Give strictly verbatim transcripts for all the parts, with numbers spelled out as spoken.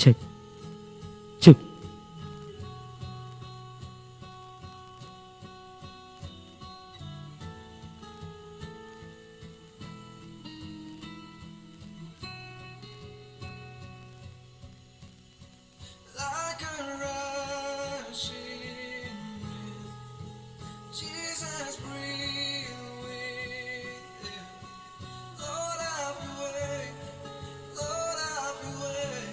Check. Check. Like a rushing wind, Jesus, breathe within. Lord, I'll be waiting. Lord, I'll be waiting.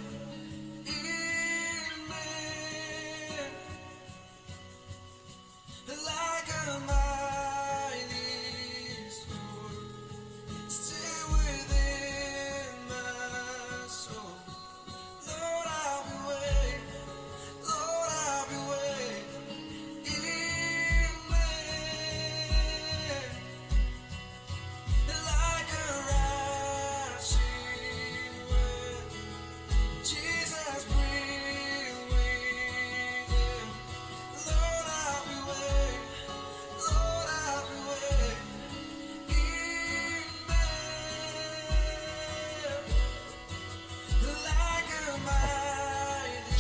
Like a mighty storm, still within my soul. Lord, I'll be waiting. Lord, I'll be waiting. Like a rushing wind, Jesus, breathe within. Lord, I'll be waiting. Lord, I'll be waiting.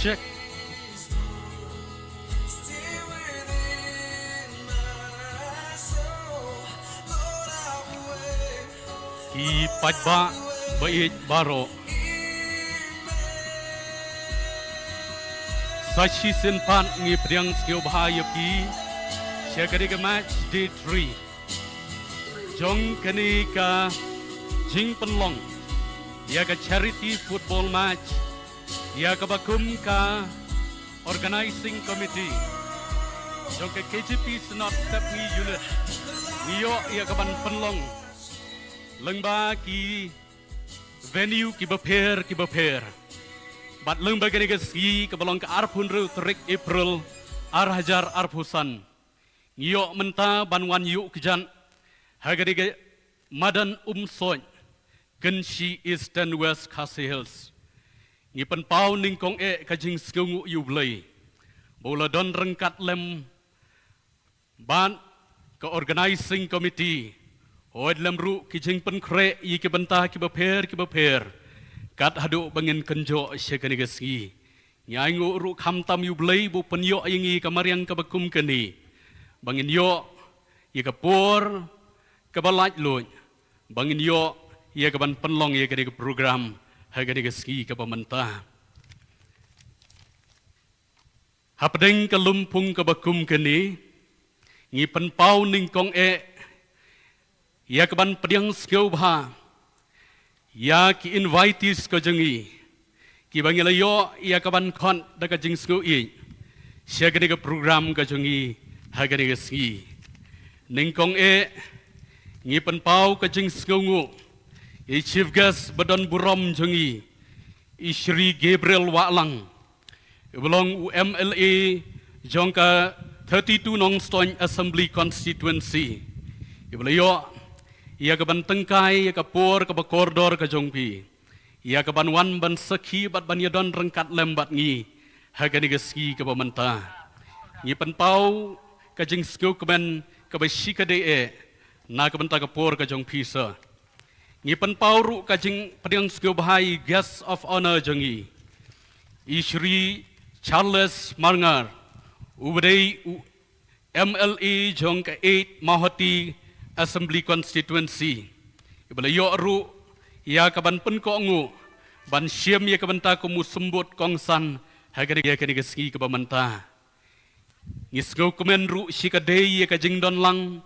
Check. Ki paidbah ba ïeit baroh. Sa shisien pat ngi pdiang sngewbha ïa phi sha kane ka match day three jong kane ka jingpynlong ïa ka charity football match ïa kaba kum ka organizing committee jong ka K J P Synod Sepngi Unit ngi ïoh ïa kaban pynlong lyngba ki venue kiba pher kiba pher. Bad lyngba kane ka sngi kaba long ka arphew hynriew tarik April ar hajar arphew san. Ngi ïoh mynta ban wan ïuh kjat ha kane ka madan Umsoit, Kynshi Eastern West Khasi Hills. Ngi pynpaw nyngkong eh ka jingsngewnguh ïa U Blei ba u la don ryngkat lem bad ka organizing committee, hooid lem ruh ki jingpynkhreh ïa ki bynta kiba pher kiba pher kat haduh ba ngin kynjoh sha kane ka sngi. Ngi ainguh ruh khamtam ïa U Blei ba u pynïoh ïa ngi ka mariang kaba kum kane ba ngin ïoh ïa ka por kaba laitluid ba ngin ïoh ïa kaban pynlong ïa kane ka program ha kane ka sngi kaba mynta. Hapdeng ka lympung kaba kum kane ngi pynpaw nyngkong eh ïa kaban pdiang sngewbha ïa ki invitees ka jong ngi kiba ngi la ïoh ïa kaban khot da ka jingsngewieit sha kane ka program ka jong ngi ha kane ka sngi. Nyngkong eh ngi pynpaw ka jingsngewnguh ïa i chief guest ba don burom jong ngi, i Shri Gabriel Wahlang, uba long u M L A jong ka thirty-two Nongstoiñ Assembly Constituency, uba la ïoh ïa kaban tyngkai ïa ka por kaba kordor ka jong phi ïa kaban wan ban sakhi bad ban ïadon ryngkat lem bad ngi ha kane ka sngi kaba mynta. Ngi pynpaw ka jingsngewkmen kaba shikatdei eh na ka bynta ka por ka jong phi sir. Ngi pynpaw ruh ka jingpdiang sngewbha ïa i guest of honour jong ngi, i Shri Charles Marngar, uba dei u M L A jong ka eight Mawhati Assembly Constituency, iba la ïoh ruh ïa kaban pynkohnguh ban shim ïa ka bynta kum u symbud kongsan ha kane, ïa kane ka sngi kaba mynta. Ngi sngewkmen ruh shikatdei ïa ka jingdon lang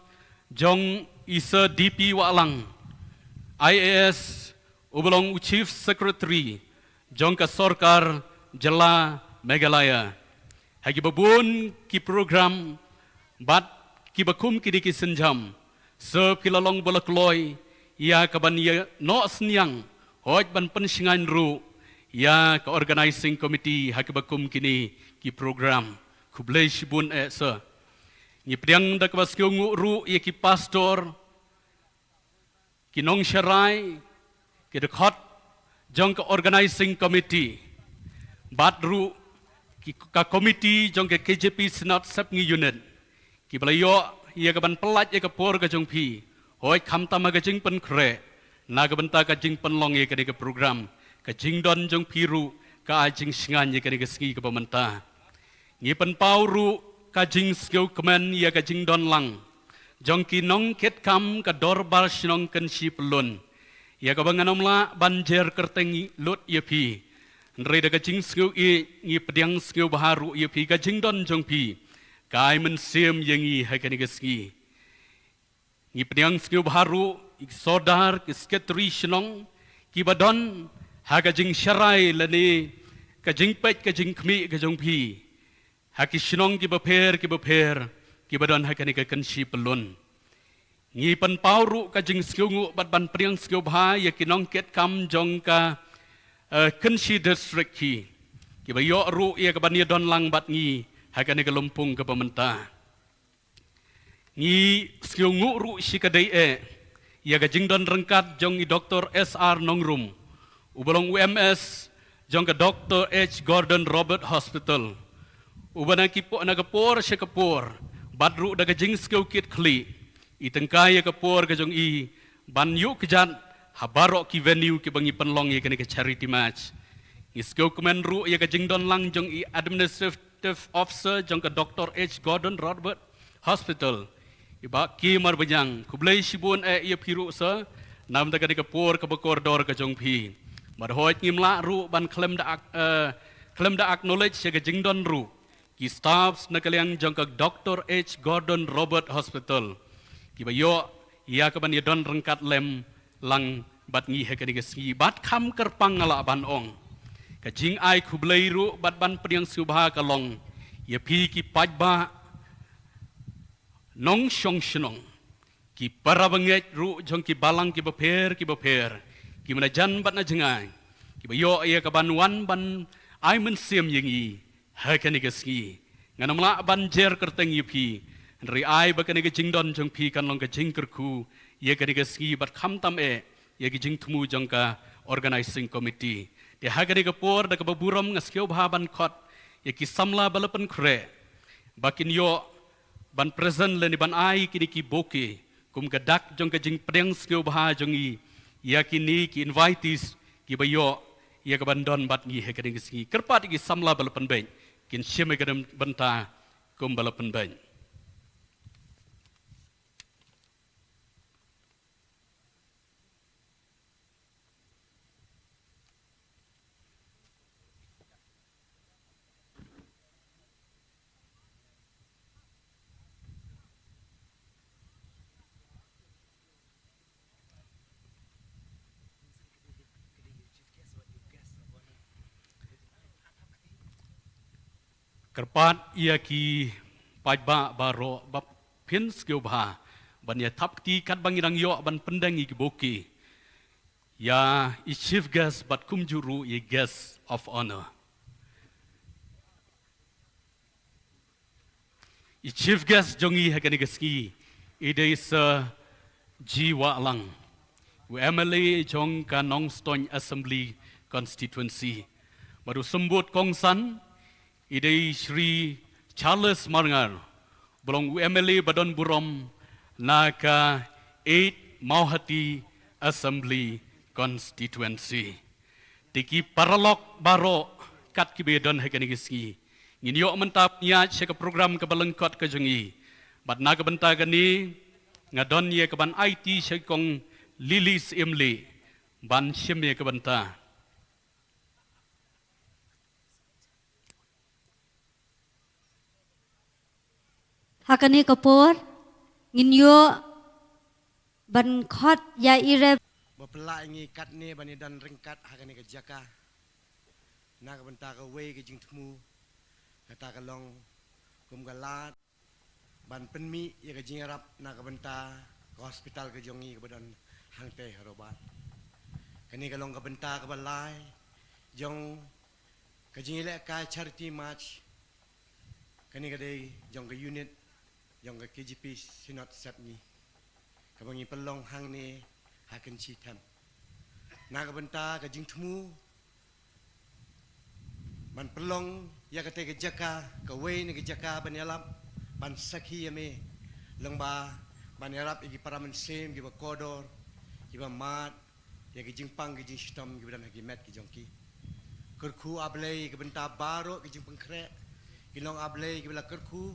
jong i Sir D P Wahlang, I A S, uba long u Chief Secretary jong ka Sorkar Jylla Meghalaya. Ha kiba bun ki program bad kiba kum kine ki sienjam, sir phi la long ba la kloi ïa kaban ïa noh synñiang, hooid ban pynshngaiñ ruh ïa ka organizing committee ha kiba kum kine ki program. Khublei shibun eh sir. Ngi pdiang da kaba sngewnguh ruh ïa ki pastor, ki nongsharai, ki dkhot jong ka organizing committee bad ruh ki, ka committee jong ka K J P Synod Sepngi Unit, kiba la ïoh ïa kaban pyllait ïa ka por ka jong phi, hooid khamtam ha ka jingpynkhreh na ka bynta ka jingpynlong ïa kane ka program. Ka jingdon jong phi ruh ka ai jingshngaiñ ïa kane ka sngi kaba mynta. Ngi pynpaw ruh ka jingsngewkmen ïa ka jingdon lang jong ki nongkitkam ka Dorbar Shnong Kynshi Pyllun, ïa kaba ngan ym lah ban jer kyrteng lut ïa phi. Hynrei da ka jingsngew ïeit ngi pdiang sngewbha ruh ïa phi, ka jingdon jong phi ka ai mynsiem ïa ngi ha kane ka sngi. Ngi pdiang sngewbha ruh ïa ki sordar, ki sekretari shnong kiba don ha ka jingsharai lane ka jingpeit ka jingkhmih ka jong phi ha ki shnong kiba pher kiba pher kiba don ha kane ka Kynshi Pyllun. Ngi pynpaw ruh ka jingsngewnguh bad ban pdiang sngewbha ïa ki nongkitkam jong ka, eh, Kynshi District hi, kiba ïoh ruh ïa ka ban ïadon lang bad ngi ha kane ka lympung kaba mynta. Ngi sngewnguh ruh shi ka dei eh ïa ka jingdon ryngkat jong i Doktor S R Nongrum, uba long u M S jong ka Doktor H Gordon Roberts Hospital, uba na ki po-, na ka por sha ka por bad ruh da ka jingsngewkit khlieh i tyngkai ïa ka por ka jong i ban ïuh kjat ha baroh ki venue kiba ngi pynlong ïa kane ka charity match. Ngi sngewkmen ruh ïa ka jingdon lang jong i Administrative Officer jong ka Doktor H Gordon Roberts Hospital, i Bah K Marbaniang. Khublei shibun eh ïa phi ruh sir, namar kane ka por kaba kordor ka jong phi. Bad hooid ngim lah ruh ban khlem da ak-, eh, khlem da acknowledge ïa ka jingdon ruh ki staffs na ka liang jong ka Doktor H Gordon Roberts Hospital, kiba ïoh ïa ka ban ïadon ryngkat lem lang bad ngi ha kane ka sngi. Bad kham kyrpang nga lah ban ong, ka jingai khublei ruh bad ban pdiang sngewbha ka long ïa phi ki paidbah nongshong shnong, ki para bangeit ruh jong ki balang kiba pher kiba pher, kiba na jan bad na jngai, kiba ïoh ïa ka ban wan ban ai mynsiem ïa ngi ha kane ka sngi. Ngan ym lah ban jer kyrteng ïa phi, hynrei ai ba kane ka jingdon jong phi kan long ka jingkyrkhu ïa kane ka sngi bad khamtam eh ïa ki jingthmu jong ka Organizing Committee. Te ha kane ka por da kaba burom nga sngewbha ban khot ïa ki samla ba la pynkhreh ba kin ïoh ban present lane ban ai kine ki bouquet kum ka dak jong ka jingpdiang sngewbha jong ngi ïa kine ki invitees kiba ïoh ïa ka ban don bad ngi ha kane ka sngi. Kyrpad ïa ki samla ba la pynbeit kin shim ïa ka bynta kum ba la pynbeit. Kyrpad ïa ki paidbah baroh ba phin sngewbha ban ïa thap kti katba ngi dang ïoh ban pyndeng ïa ki bouquet ïa i chief guest bad kumjuh ruh ïa i guest of honour. I chief guest jong ngi ha kane ka sngi i dei Sir G Wahlang, u M L A jong ka Nongstoiñ Assembly Constituency. Bad u symbud kongsan i dei Shri Charles Marngar, ba long u M L A ba don burom na ka eight Mawhati Assembly Constituency. Te ki paralok baroh kat kiba ïadon ha kane ka sngi, ngin ïoh mynta pynïaid sha ka program kaba lyngkot ka jong ngi. Bad na ka bynta kane nga don ïa ka ban aiti sha i Kong Lily Syiemlieh ban shim ïa ka bynta. Ha kane ka por ngin ïoh ban khot ïa i Rev. Ba pynlah ïa ngi katne ban ïadon ryngkat ha kane ka jaka na ka bynta kawei ka jingthmu, kata ka long kum ka lad ban pynmih ïa ka jingïarap na ka bynta ka hospital ka jong ngi kaba don hangtei ha Hobart. Kane ka long ka bynta kaba lai jong ka jingïalehkai charity match. Kane ka dei jong ka unit jong ka K J P Synod Sepngi kaba ngi pynlong hangne ha Kynshi Thep na ka bynta ka jingthmu ban pynlong ïa katei ka jaka kawei na ka jaka ban ïalap ban sakhi ïa me lyngba ban ïarap ïa ki para mynsiem kiba kordor, kiba mad ïa ki jingpang ki jingshitom kiba don ha ki met ki jong ki. Kyrkhu A Blei ka bynta baroh ka jingpynkhreh, ki long A Blei kiba la kyrkhu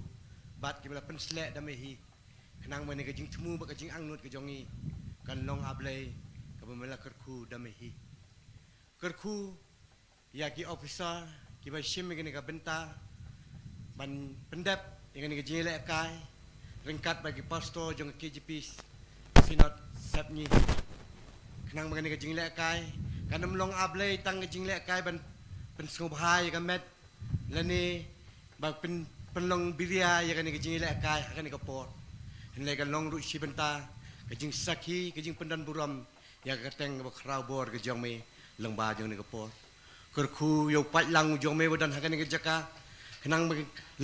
bad kiba la pynsleh da me hi. Khnang ba kane ka jingthmu bad ka jingangnud ka jong ngi kan long A Blei kaba me la kyrkhu da me hi. Kyrkhu ïa ki officer kiba shim ïa kane ka bynta ban pyndep ïa kane ka jinglehkai ryngkat bad ki pastor jong ka K J P Synod Sepngi. Khnang ba kane ka jinglehkai kan ym long A Blei tang ka jinglehkai ban pynsngewbha ïa ka met lane ba pyn, pynlong biria ïa kane ka jinglehkai ha kane ka por. Hynrei kan long ruh shi bynta ka jingsakhi, ka jingpyndonburom ïa ka kyrteng kaba khraw bor ka jong me lyngba jong kane ka por. Kyrkhu ïa u paidlang jong me ba don ha kane ka jaka, khnang ba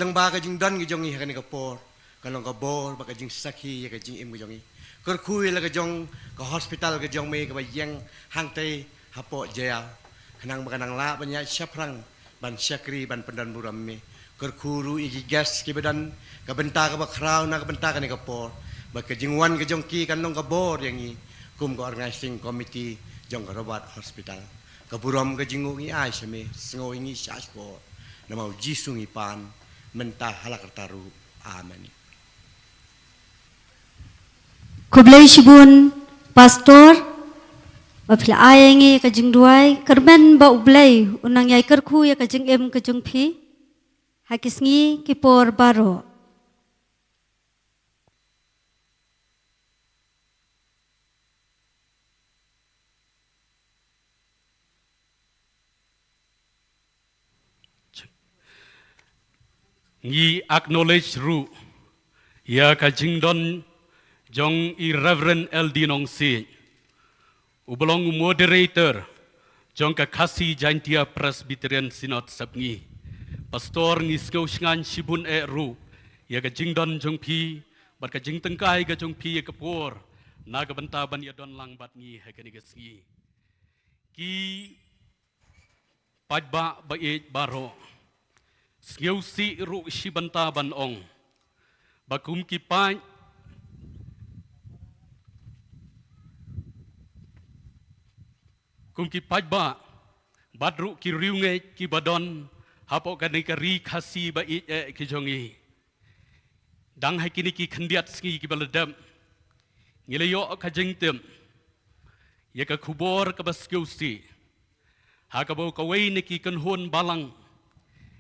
lyngba ka jingdon ka jong ngi ha kane ka por kan long ka bor bad ka jingsakhi ïa ka jingim ka jong ngi. Kyrkhu ïa la ka jong ka hospital ka jong me kaba ïeng hangtei hapoh jaïaw, khnang ba kan nang lah ban ïaid shaphrang ban shakri ban pyndonburom me. Kyrkhu ruh ïa ki guest kiba don ka bynta kaba khraw na ka bynta kane ka por, ba ka jingwan ka jong ki kan long ka bor ïa ngi kum ka organizing committee jong ka Robert Hospital. Ka burom ka jingnguh ngi ai sha me, sngew ïa ngi shah shkor. Namar u Jisu ngi pan, mynta ha la karta ruh. Amen. Khublei shibun, Pastor, ba phi la ai ïa ngi ka jingduwai. Kyrmen ba U Blei un nang ïai kyrkhu ïa ka jingim ka jong phi ha ki sngi ki por baroh. Ngi acknowledge ruh ïa ka jingdon jong i Reverend L D Nongsiej, uba long u moderator jong ka Khasi Jaintia Presbyterian Synod Sepngi. Pastor, ngi sngew shngaiñ shibun eh ruh ïa ka jingdon jong phi bad ka jingtyngkai ka jong phi ïa ka por na ka bynta ban ïadon lang bad ngi ha kane ka sngi. Ki paidbah ba ïeit baroh, sngewsih ruh shi bynta ban ong ba kum ki paid, kum ki paidbah bad ruh ki riewngeit kiba don hapoh kane ka ri Khasi ba ïeit eh ki jong ngi, dang ha kine ki khyndiat sngi kiba la dep, ngi la ïoh ka jingtip ïa ka khubor kaba sngewsih ha kaba kawei na ki kynhun balang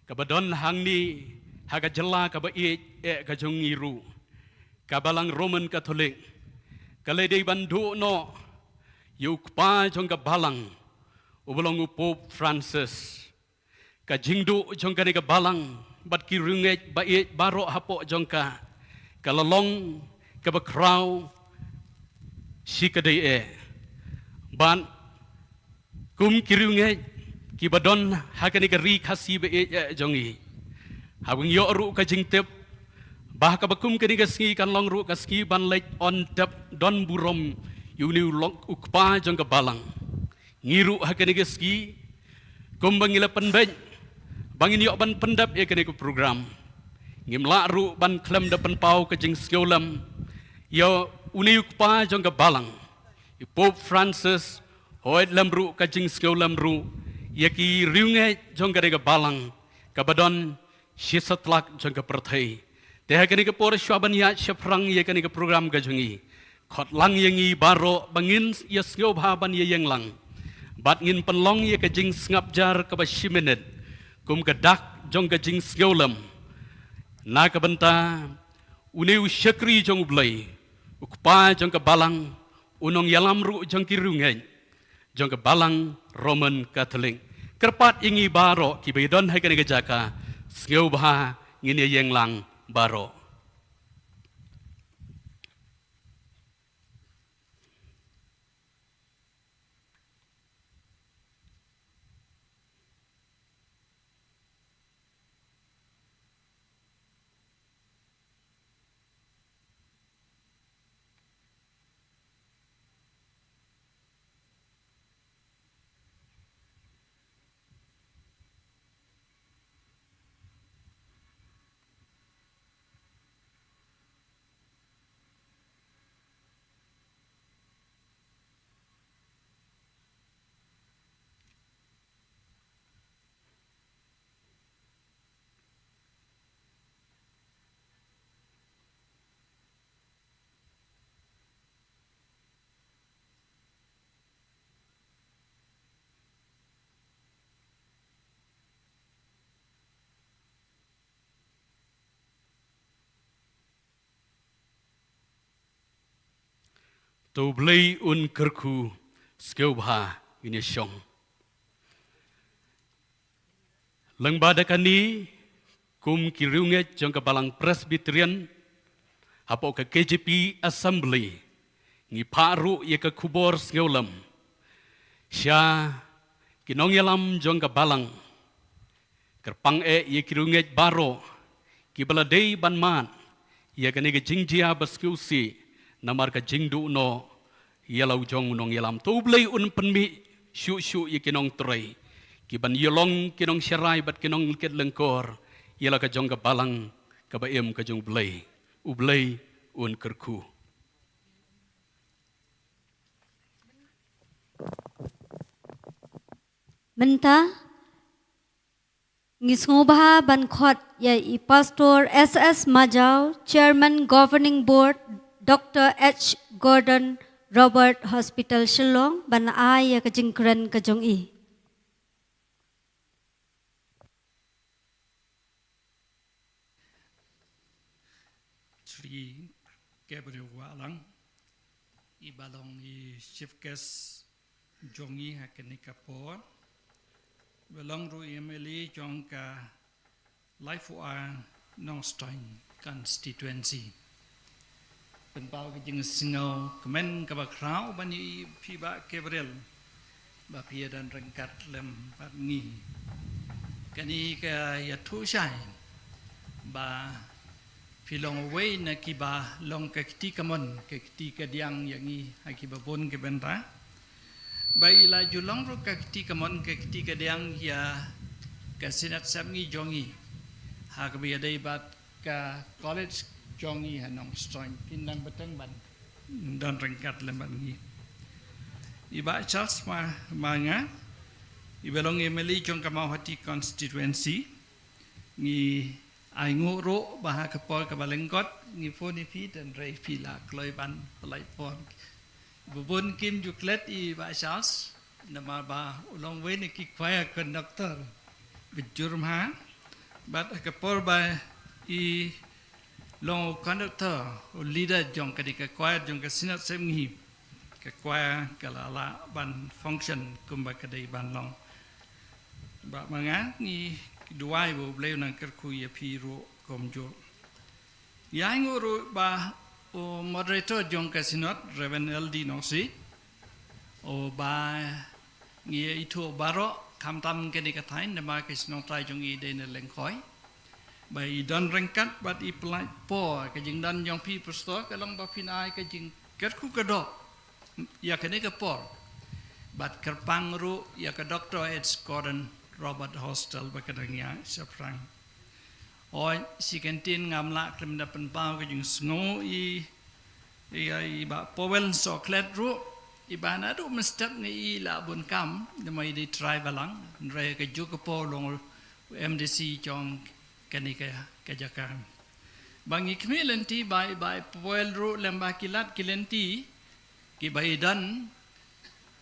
kaba don hangne ha ka jylla kaba ïeit eh ka jong ngi ruh, ka Balang Roman Catholic, ka la dei ban duh noh ïa u kpa jong ka balang, uba long u Pope Francis. Ka jingduh jong kane ka balang bad ki riewngeit ba ïeit baroh hapoh jong ka, ka la long kaba khraw shikatdei eh. Bad kum ki riewngeit kiba don ha kane ka ri Khasi ba ïeit eh jong ngi, haba ngi ïoh ruh ka jingtip ba ha kaba kum kane ka sngi kan long ruh ka sngi ban leit on dep don burom ïa une u long u kpa jong ka balang, ngi ruh ha kane ka sngi, kumba ngi la pynbeit ba ngin ïoh ban pyndep ïa kane ka program, ngim lah ruh ban khlem da pynpaw ka jingsngewlem ïa une u kpa jong ka balang, i Pope Francis, hooid lem ruh ka jingsngewlem ruh ïa ki riewngeit jong kane ka balang kaba don shi satlak jong ka pyrthei. Te ha kane ka por shuwa ban ïaid shaphrang ïa kane ka program ka jong ngi, khot lang ïa ngi baroh ba ngin ïa sngewbha ban ïa ïeng lang bad ngin pynlong ïa ka jingsngap jar kaba shi minit kum ka dak jong ka jingsngewlem na ka bynta une u shakri jong U Blei, u kpa jong ka balang, u nongïalam ruh jong ki riewngeit jong ka balang Roman Catholic. Kyrpad ïa ngi baroh kiba ïadon ha kane ka jaka, sngewbha ngin ïa ïeng lang baroh. To U Blei un kyrkhu. Sngewbha ngin ïa shong. Lyngba da kane, kum ki riewngeit jong ka Balang Presbyterian hapoh ka K J P Assembly, ngi phah ruh ïa ka khubor sngewlem sha ki nongïalam jong ka Balang. Kyrpang eh ïa ki riewngeit baroh kiba la dei ban mad ïa kane ka jingjia ba sngewsih, namar ka jingduh noh ïa la u jong u nongïalam. To U Blei un pynmih shuh shuh ïa ki nongtrei, ki ban ïalong ki nongsharai bad ki nongleit lyngkor ïa la ka jong ka Balang kaba im ka jong U Blei. U Blei un kyrkhu. Mynta ngi sngewbha ban khot ïa i Pastor S S Majaw, Chairman Governing Board, Doctor H Gordon Robert Hospital Shillong, ban ai ïa ka jingkren ka jong i. Shri Gabriel Wahlang, i ba long i chief guest jong ngi ha kane ka por. Ba long ruh i M L A jong ka Laiphoh A Nongstoiñ constituency. Pynpaw ka jingsngewkmen kaba khraw ban ïa phi Bah Gabriel ba phi ïa don ryngkat lem bad ngi. Kane ka ïathuh shai ba phi long uwei na kiba long ka kti kamon ka kti kadiang ïa ngi ha kiba bun ki bynta. Ba i la ju long ruh ka kti kamon ka kti kadiang ïa ka Synod Sepngi jong ngi ha kaba ïadei bad ka college jong ngi ha Nongstoiñ. Phin nang bteng ban don ryngkat lem bad ngi. I Bah Charles Ma, Manga, i ba long M L A jong ka Mawhati constituency. Ngi ainguh ruh ba ha ka por kaba lyngkot ngi phone ïa phi, hynrei phi la kloi ban pynlait por. Ba bun kim ju klet ïa i Bah Charles namar ba u long uwei na ki choir conductor ba jur bha. Bad ha ka por ba i long u conductor, u leader jong kane ka choir jong ka Synod Sepngi, ka choir ka la lah ban function kumba ka dei ban long. Bah Manga, ngi duwai ba U Blei un nang kyrkhu ïa phi ruh kumjuh. Ïa, ainguh ruh ba u moderator jong ka Synod, Reverend L D Nongsiej, uba ngi ïa ithuh baroh, khamtam kane ka thaiñ namar ka shnong trai jong ngi dei na Lyngkhoi. Ba i don ryngkat bad i pynlait por. Ka jingdon jong phi, Pastor, ka long ba phin ai ka jingkyrkhu ka doh ïa kane ka por. Bad kyrpang ruh ïa ka Doctor H Gordon Robert Hospital ba ka dang ïaid shaphrang. Hooid, shi kyntien ngam lah khlem da pynpaw ka jingsngew ïa i, i Bah Powell Sohkhlet ruh, i ba naduh mynstep ngi i la bun kam, namar i dei trai balang, hynrei kajuh ka por long u M D C jong kane ka, ka jaka. Ba ngi khmih lynti ba i Bah Powell ruh lem bad ki lad ki lynti kiba i don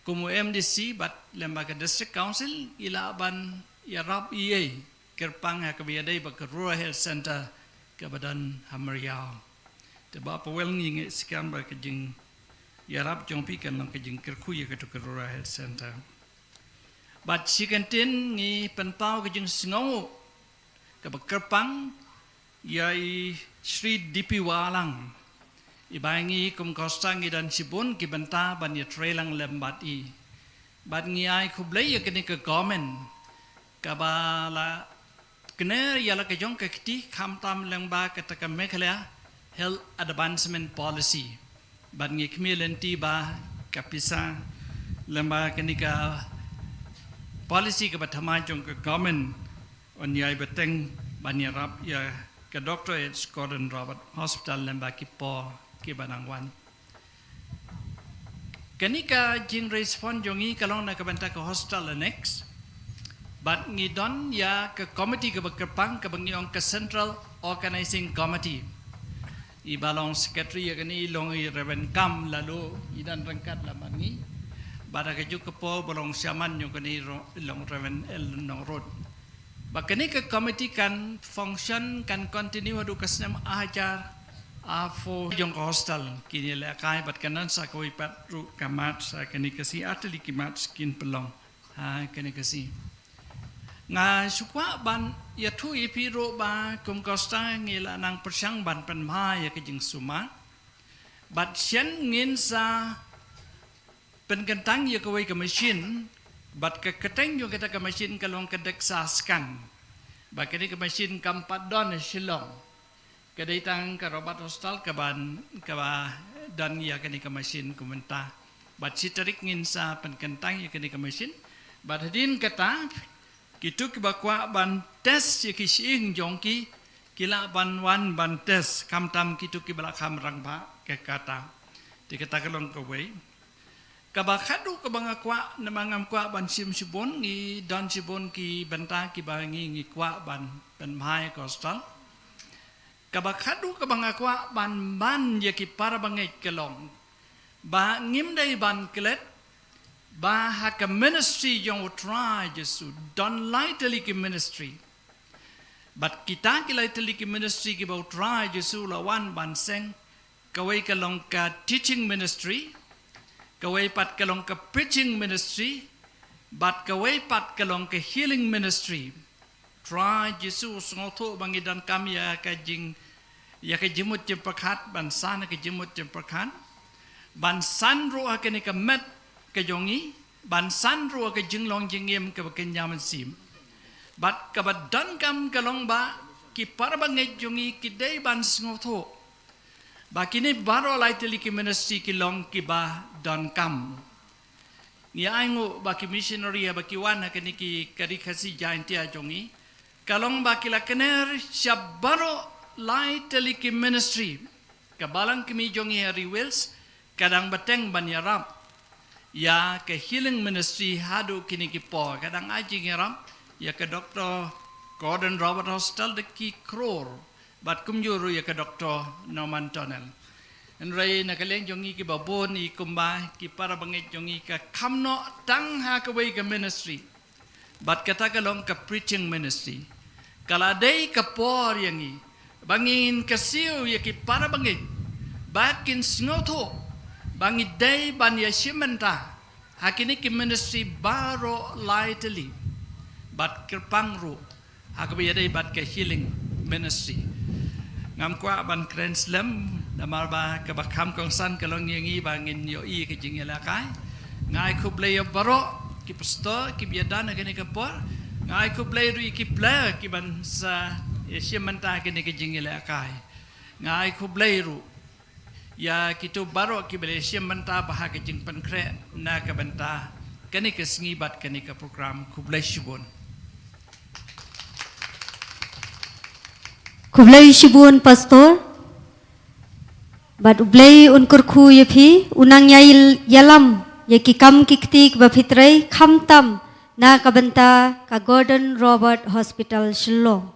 kum u M D C bad lem bad ka District Council, i lah ban ïarap ïa i, kyrpang ha kaba ïadei bad ka Rural Health Centre kaba don ha Meriaw. Te Bah Powell, ngi ngeit skhem ba ka jingïarap jong phi kan long ka jingkyrkhu ïa kato ka Rural Health Centre. Bad shi kyntien ngi pynpaw ka jingsngew kaba kyrpang ïa i Shri D P Wahlang, i ba ngi kum Khristan ngi don shibun ki bynta ban ïatrei lang lem bad i. Bad ngi ai khublei ïa kane ka government kaba la kner ïa la ka jong ka kti, khamtam lem bad kata ka Meghalaya Health Advancement Policy. Bad ngi khmih lynti ba ka pisa lem bad kane ka policy kaba thymmai jong ka government un ïai bteng ban ïarap ïa ka Doctor H Gordon Robert Hospital lem bad ki por kiba nang wan. Kane ka jingrespond jong ngi ka long na ka bynta ka hospital annex. Bad ngi don ïa ka committee kaba kyrpang kaba ngi ong ka Central Organizing Committee. I ba long secretary ïa kane i long i Reverend Kam Lalo, i don ryngkat lem bad ngi. Bad ha kajuh ka por ba long chairman jong kane i ro-, i long Reverend L Nongrut. Ba kane ka committee kan function, kan continue haduh ka snem ar hajar A four jong ka hostel kin ïalehkai bad ka nan sa kawei pat ruh ka mat sa kane ka sngi, ar tylli ki mat kin pynlong ha kane ka sngi. Nga shu kwah ban ïathuh ïa phi ruh ba kum ka hostel ngi la nang pyrshang ban pynmai ïa ka jingsumar. Bad shen ngin sa pynkyntang ïa kawei ka machine, bad ka kyrteng jong kata ka machine ka long ka DEXA scan. Bad kane ka machine kam pat don ha Shillong. Ka dei tang ka Robert Hostel kaban, kaba don ïa kane ka machine kumta. Bad shi tarik ngin sa pynkyntang ïa kane ka machine. Bad hadien kata, kito kiba kwah ban test ïa ki shyieng jong ki, ki lah ban wan ban test, khamtam kito kiba la kham rangbah ka kata. Te kata ka long kawei. Kaba khadduh kaba nga kwah, namar ngam kwah ban shim shibun, ngi don shibun ki bynta kiba ngi, ngi kwah ban pynmai ïa ka hostel. Kaba khadduh kaba nga kwah ban ban ïa ki para bangeit ka long ba ngim dei ban klet ba ha ka ministry jong U Trai Jisu don lai tylli ki ministry. Bad kita ki lai tylli ki ministry kiba U Trai Jisu u la wan ban seng, kawei ka long ka teaching ministry, kawei pat ka long ka preaching ministry, bad kawei pat ka long ka healing ministry. Trai Jisu u sngewthuh ba ngi donkam ïa ka jing, ïa ka jingmut jingpyrkhat, ban san ïa ka jingmut jingpyrkhat, ban san ruh ïa kane ka met ka jong ngi, ban san ruh ïa ka jinglong jingim kaba kynja mynsiem. Bad kaba donkam ka long ba ki para bangeit jong ngi ki dei ban sngewthuh ba kine baroh lai tylli ki ministry ki long kiba donkam. Ngi ainguh ba ki missionary ba ki wan ha kane ki ka Ri Khasi Jaintia jong ngi, ka long ba ki la kner sha baroh lai tylli ki ministry. Ka Balang Kmie jong ngi ha Ri Wales ka dang bteng ban ïarap ïa ka healing ministry haduh kine ki por, ka dang ai jingïarap ïa ka Doctor Gordon Robert Hostel da ki klur, bad kumjuh ruh ïa ka Doctor Norman Tunnel. Hynrei na ka liang jong ngi kiba bun, i kumba ki para bangeit jong ngi ka kham noh tang ha kawei ka ministry. Bad kata ka long ka preaching ministry. Ka la dei ka por ïa ngi ba ngin kyrsiew ïa ki para bangeit ba kin sngewthuh ba ngi dei ban ïashim bynta ha kine ki ministry baroh lai tylli. Bad kyrpang ruh ha kaba ïadei bad ka healing ministry. Ngam kwah ban kren slem, namar ba kaba kham kongsan ka long ïa ngi ba ngin ïohi ka jingïalehkai. Nga ai khublei ïa baroh ki pastor kiba ïadon ha kane ka por. Nga ai khublei ruh ïa ki player kiban sa ïashim bynta ha kane ka jingïalehkai. Nga ai khublei ruh ïa kito baroh kiba la shim bynta bha ha ka jingpynkhreh na ka bynta kane ka sngi bad kane ka program. Khublei shibun. Khublei shibun Pastor. Bad U Blei un kyrkhu ïa phi, u nang ïai ïalam ïa ki kam ki kti kiba phi trei, khamtam na ka bynta ka Gordon Robert Hospital Shillong.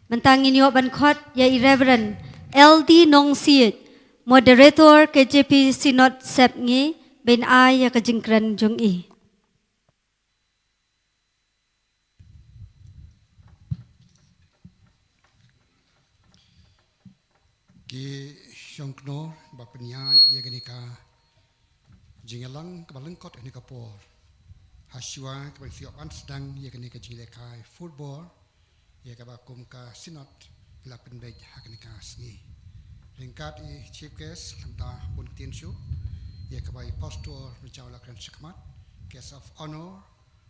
Mynta ngin ïoh ban khot ïa i Reverend L D Nongsiej, Moderator K J P Synod Sepngi, ban ai ïa ka jingkren jong i. Ki shongknor ba pynïaid ïa kane ka jingïalang kaba lyngkot ha kane ka por. Hashwa kaba shu ïoh ban sdang ïa kane ka jingïalehkai football, ïa kaba kum ka Synod la pynbeit ha kane ka sngi. Ryngkat i Chief Guest, khamtam bun ktien shuh, ïa kaba i Pastor Rajau la kren shakhmat, Guest of Honor,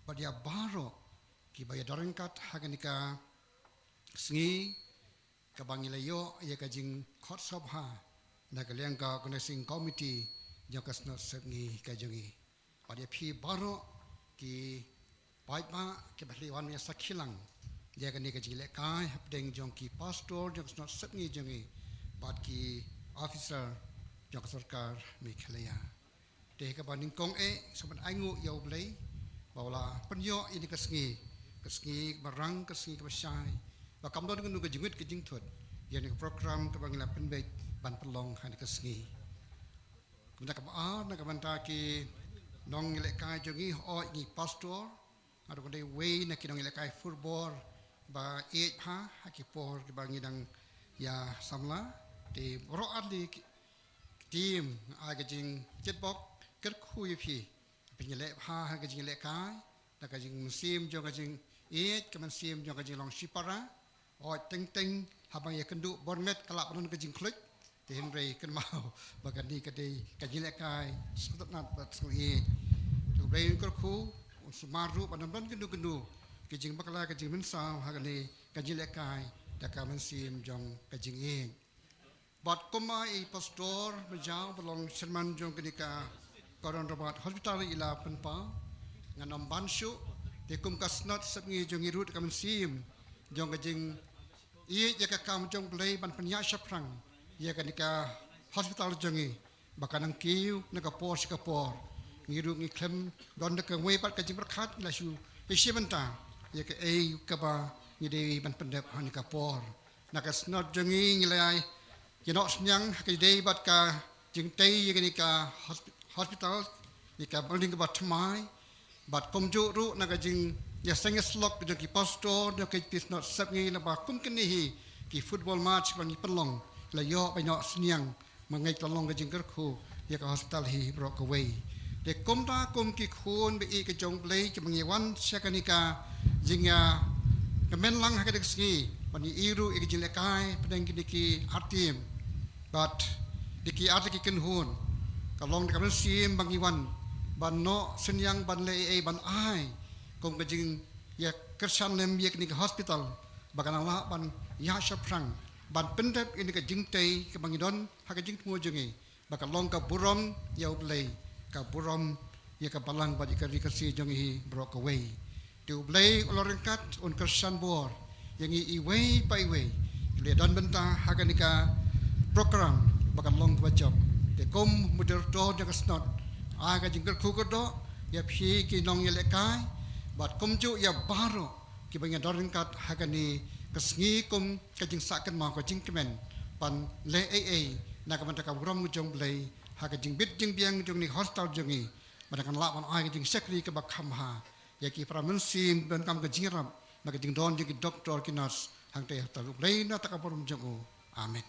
bad ïa baroh kiba ïadon ryngkat ha kane ka sngi, kaba ngi la ïoh ïa ka jingkhot sngewbha na ka liang ka Organizing Committee jong ka Synod Sepngi ka jong ngi. Bad ïa phi baroh ki paidbah kiba la wan ïa sakhi lang ïa kane ka jingïalehkai hapdeng jong ki pastor jong ka Synod Sepngi jong ngi bad ki officer jong ka sorkar Meghalaya. Te kaba nyngkong eh, sa ban ainguh ïa U Blei ba u la pynïoh ïa kane ka sngi, ka sngi ba rang, ka sngi kaba shai, ba kam don kano ka jingwit ka jingthut ïa kane ka program kaba ngi la pynbeit ban pynlong ha kane ka sngi. Kumta kaba ar, na ka bynta ki nongïalehkai jong ngi, hooid ngi pastor, nga ruh nga dei uwei na ki nongïalehkai football ba ïeit bha ha ki por kiba ngi dang ïa samla. Te baroh arli ki team, ai ka jingkitbok kyrkhu ïa phi. Phi ngi leh bha ha ka jinglehkai da ka jingmynsiem jong ka jingïeit, ka mynsiem jong ka jinglong shipara. Oi teng teng haba ïa kynduh bor met ka lah ban don ka jingkhluit. Te hynrei kynmaw ba kane ka dei ka jinglehkai sngewtynnat bad sngewïeit. Te U Blei un kyrkhu, un sumar ruh ban ym don kynduh kynduh ki jingbakla, ka jingmynsaw ha kane ka jinglehkai da ka mynsiem jong ka jingïeit. Bad kumba i Pastor Majaw ba long chairman jong kane ka Gordon Roberts Hospital i la pynpaw, ngan ym ban shuh, te kum ka Synod Sepngi jong ngi ruh da ka mynsiem jong ka jingïeit ïa ka kam jong U Blei ban pynïaid shaphrang ïa kane ka hospital jong ngi, ba kan nang kiew na ka por sha ka por. Ngi ruh ngi khlem don da kawei pat ka jingpyrkhat, ngi la shu ïashim bynta ïa kaei kaba ngi dei ban pyndep ha kane ka por. Na ka Synod jong ngi ngi la ïa noh synñiang ha ka dei bad ka jingtei ïa kane ka hospi-, hospital, ïa ka building kaba thymmai, bad kumjuh ruh na ka jingïaseng ïasyllok jong ki pastor jong ka Synod Sepngi, naba kum kine hi ki football match ba ngi pynlong, la ïoh ba ïa noh synñiang, ma ngi la long ka jingkyrkhu ïa ka hospital hi baroh kawei. Te kumta kum ki khun ba ïeit ka jong U Blei, kiba ngi wan sha kane ka jingïakmen lang ha kane ka sngi, ban ïohi ruh ïa ka jinglehkai pdeng kine ki ar team bad da ki ar tylli ki kynhun, ka long da ka mynsiem ba ngi wan ban noh synñiang, ban leh ei ei, ban ai kum ka jingïakyrshan lem ïa kane ka hospital, ba kan nang lah ban ïaid shaphrang ban pyndep ïa kane ka jingtei kaba ngi don ha ka jingthmu jong ngi, ba ka long ka burom ïa U Blei, ka burom ïa ka Balang bad ïa ka ri ka si jong ngi hi baroh kawei. Te U Blei u long ryngkat, un kyrshan bor ïa ngi iwei pa iwei kiba la don bynta ha kane ka program ba kan long kaba jop. Te kum moderator jong ka Synod, ai ka jingkyrkhu kyrdoh ïa phi ki nongïalehkai, bad kumjuh ïa baroh kiba ngi don ryngkat ha kane ka sngi kum ka jingsah kynmaw, ka jingkmen ban leh ei ei na ka bynta ka burom jong U Blei ha ka jingbit jingbiang jong kane ka hospital jong ngi, bad kan lah ban ai ka jingshakri kaba kham bha ïa ki para mynsiem, donkam ka jingïarap na ka jingdon jong ki doktor, ki nurse, hangtei ha U Blei na ka bynta ka burom jong u. Amen.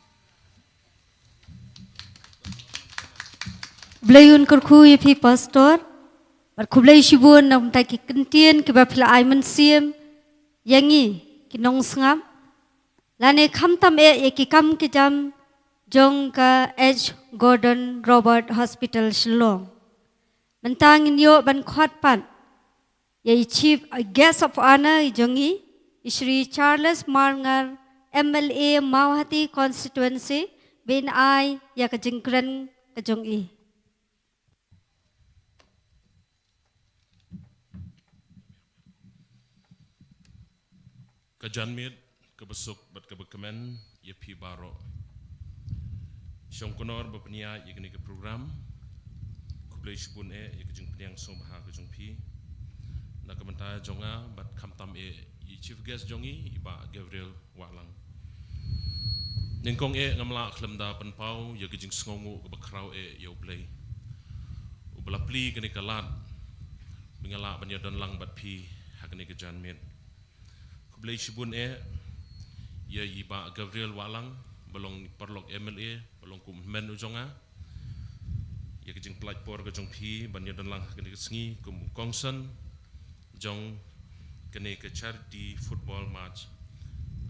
Blei un kyrkhu ïa phi Pastor. Bad khublei shibun na ka bynta ki kyntien kiba phi la ai mynsiem ïa ngi ki nongsngap, lane khamtam eh ïa ki kam ki jam jong ka H Gordon Roberts Hospital Shillong. Mynta ngin ïoh ban khot pat ïa i Chief, uh, Guest of Honour i jong ngi, i Shri Charles Marngar, M L A Mawhati Constituency, ban ai ïa ka jingkren ka jong i. Ka janmiet kaba suk bad kaba kmen ïa phi baroh. Shong Kynor ba pynïaid ïa kane ka program. Khublei shibun eh ïa ka jingpdiang sngewbha ka jong phi na ka bynta jong nga, bad khamtam eh i Chief Guest jong ngi, i Bah Gabriel Wahlang. Nyngkong eh ngam lah khlem da pynpaw ïa ka jingsngewnguh kaba khraw eh ïa U Blei, uba la plie kane ka lad ba nga lah ban ïadon lang bad phi ha kane ka janmiet. Khublei shibun eh ïa i Bah Gabriel Wahlang, ba long paralok M L A, ba long kum u hynmen u jong nga, ïa ka jingpynlait por ka jong phi ban ïadon lang ha kane ka sngi kum u kongsan jong kane ka charity football match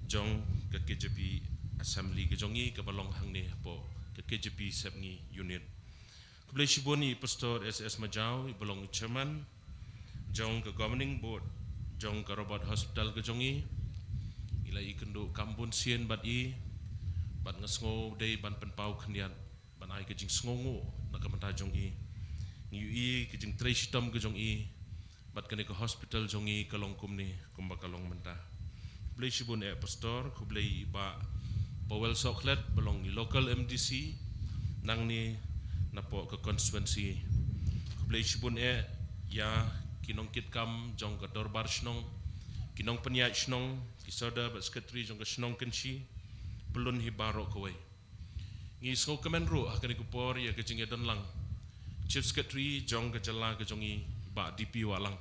jong ka K J P Assembly ka jong ngi, kaba long hangne hapoh ka K J P Sepngi Unit. Khublei shibun ïa i Pastor S S Majaw, iba long i Chairman jong ka Governing Board jong ka Roberts Hospital ka jong ngi. I la ïakynduh kam bun sien bad i, bad nga sngew dei ban pynpaw khyndiat ban ai ka jingsngewnguh na ka bynta jong i. Ngi ïohi ka jingtrei shitom ka jong i, bad kane ka hospital jong ngi ka long kumne kumba ka long mynta. Khublei shibun eh Pastor, khublei i Bah Powell Sohkhlet, ba long i local M D C nangne napoh ka constituency. Khublei shibun eh ïa ki nongkitkam jong ka dorbar shnong, ki nongpynïaid shnong, ki sordar bad secretary jong ka shnong Kynshi, pyllun hi baroh kawei. Ngi sngewkmen ruh ha kane ka por ïa ka jingïadon lang Chief Secretary jong ka jylla ka jong ngi, Bah D P Wahlang.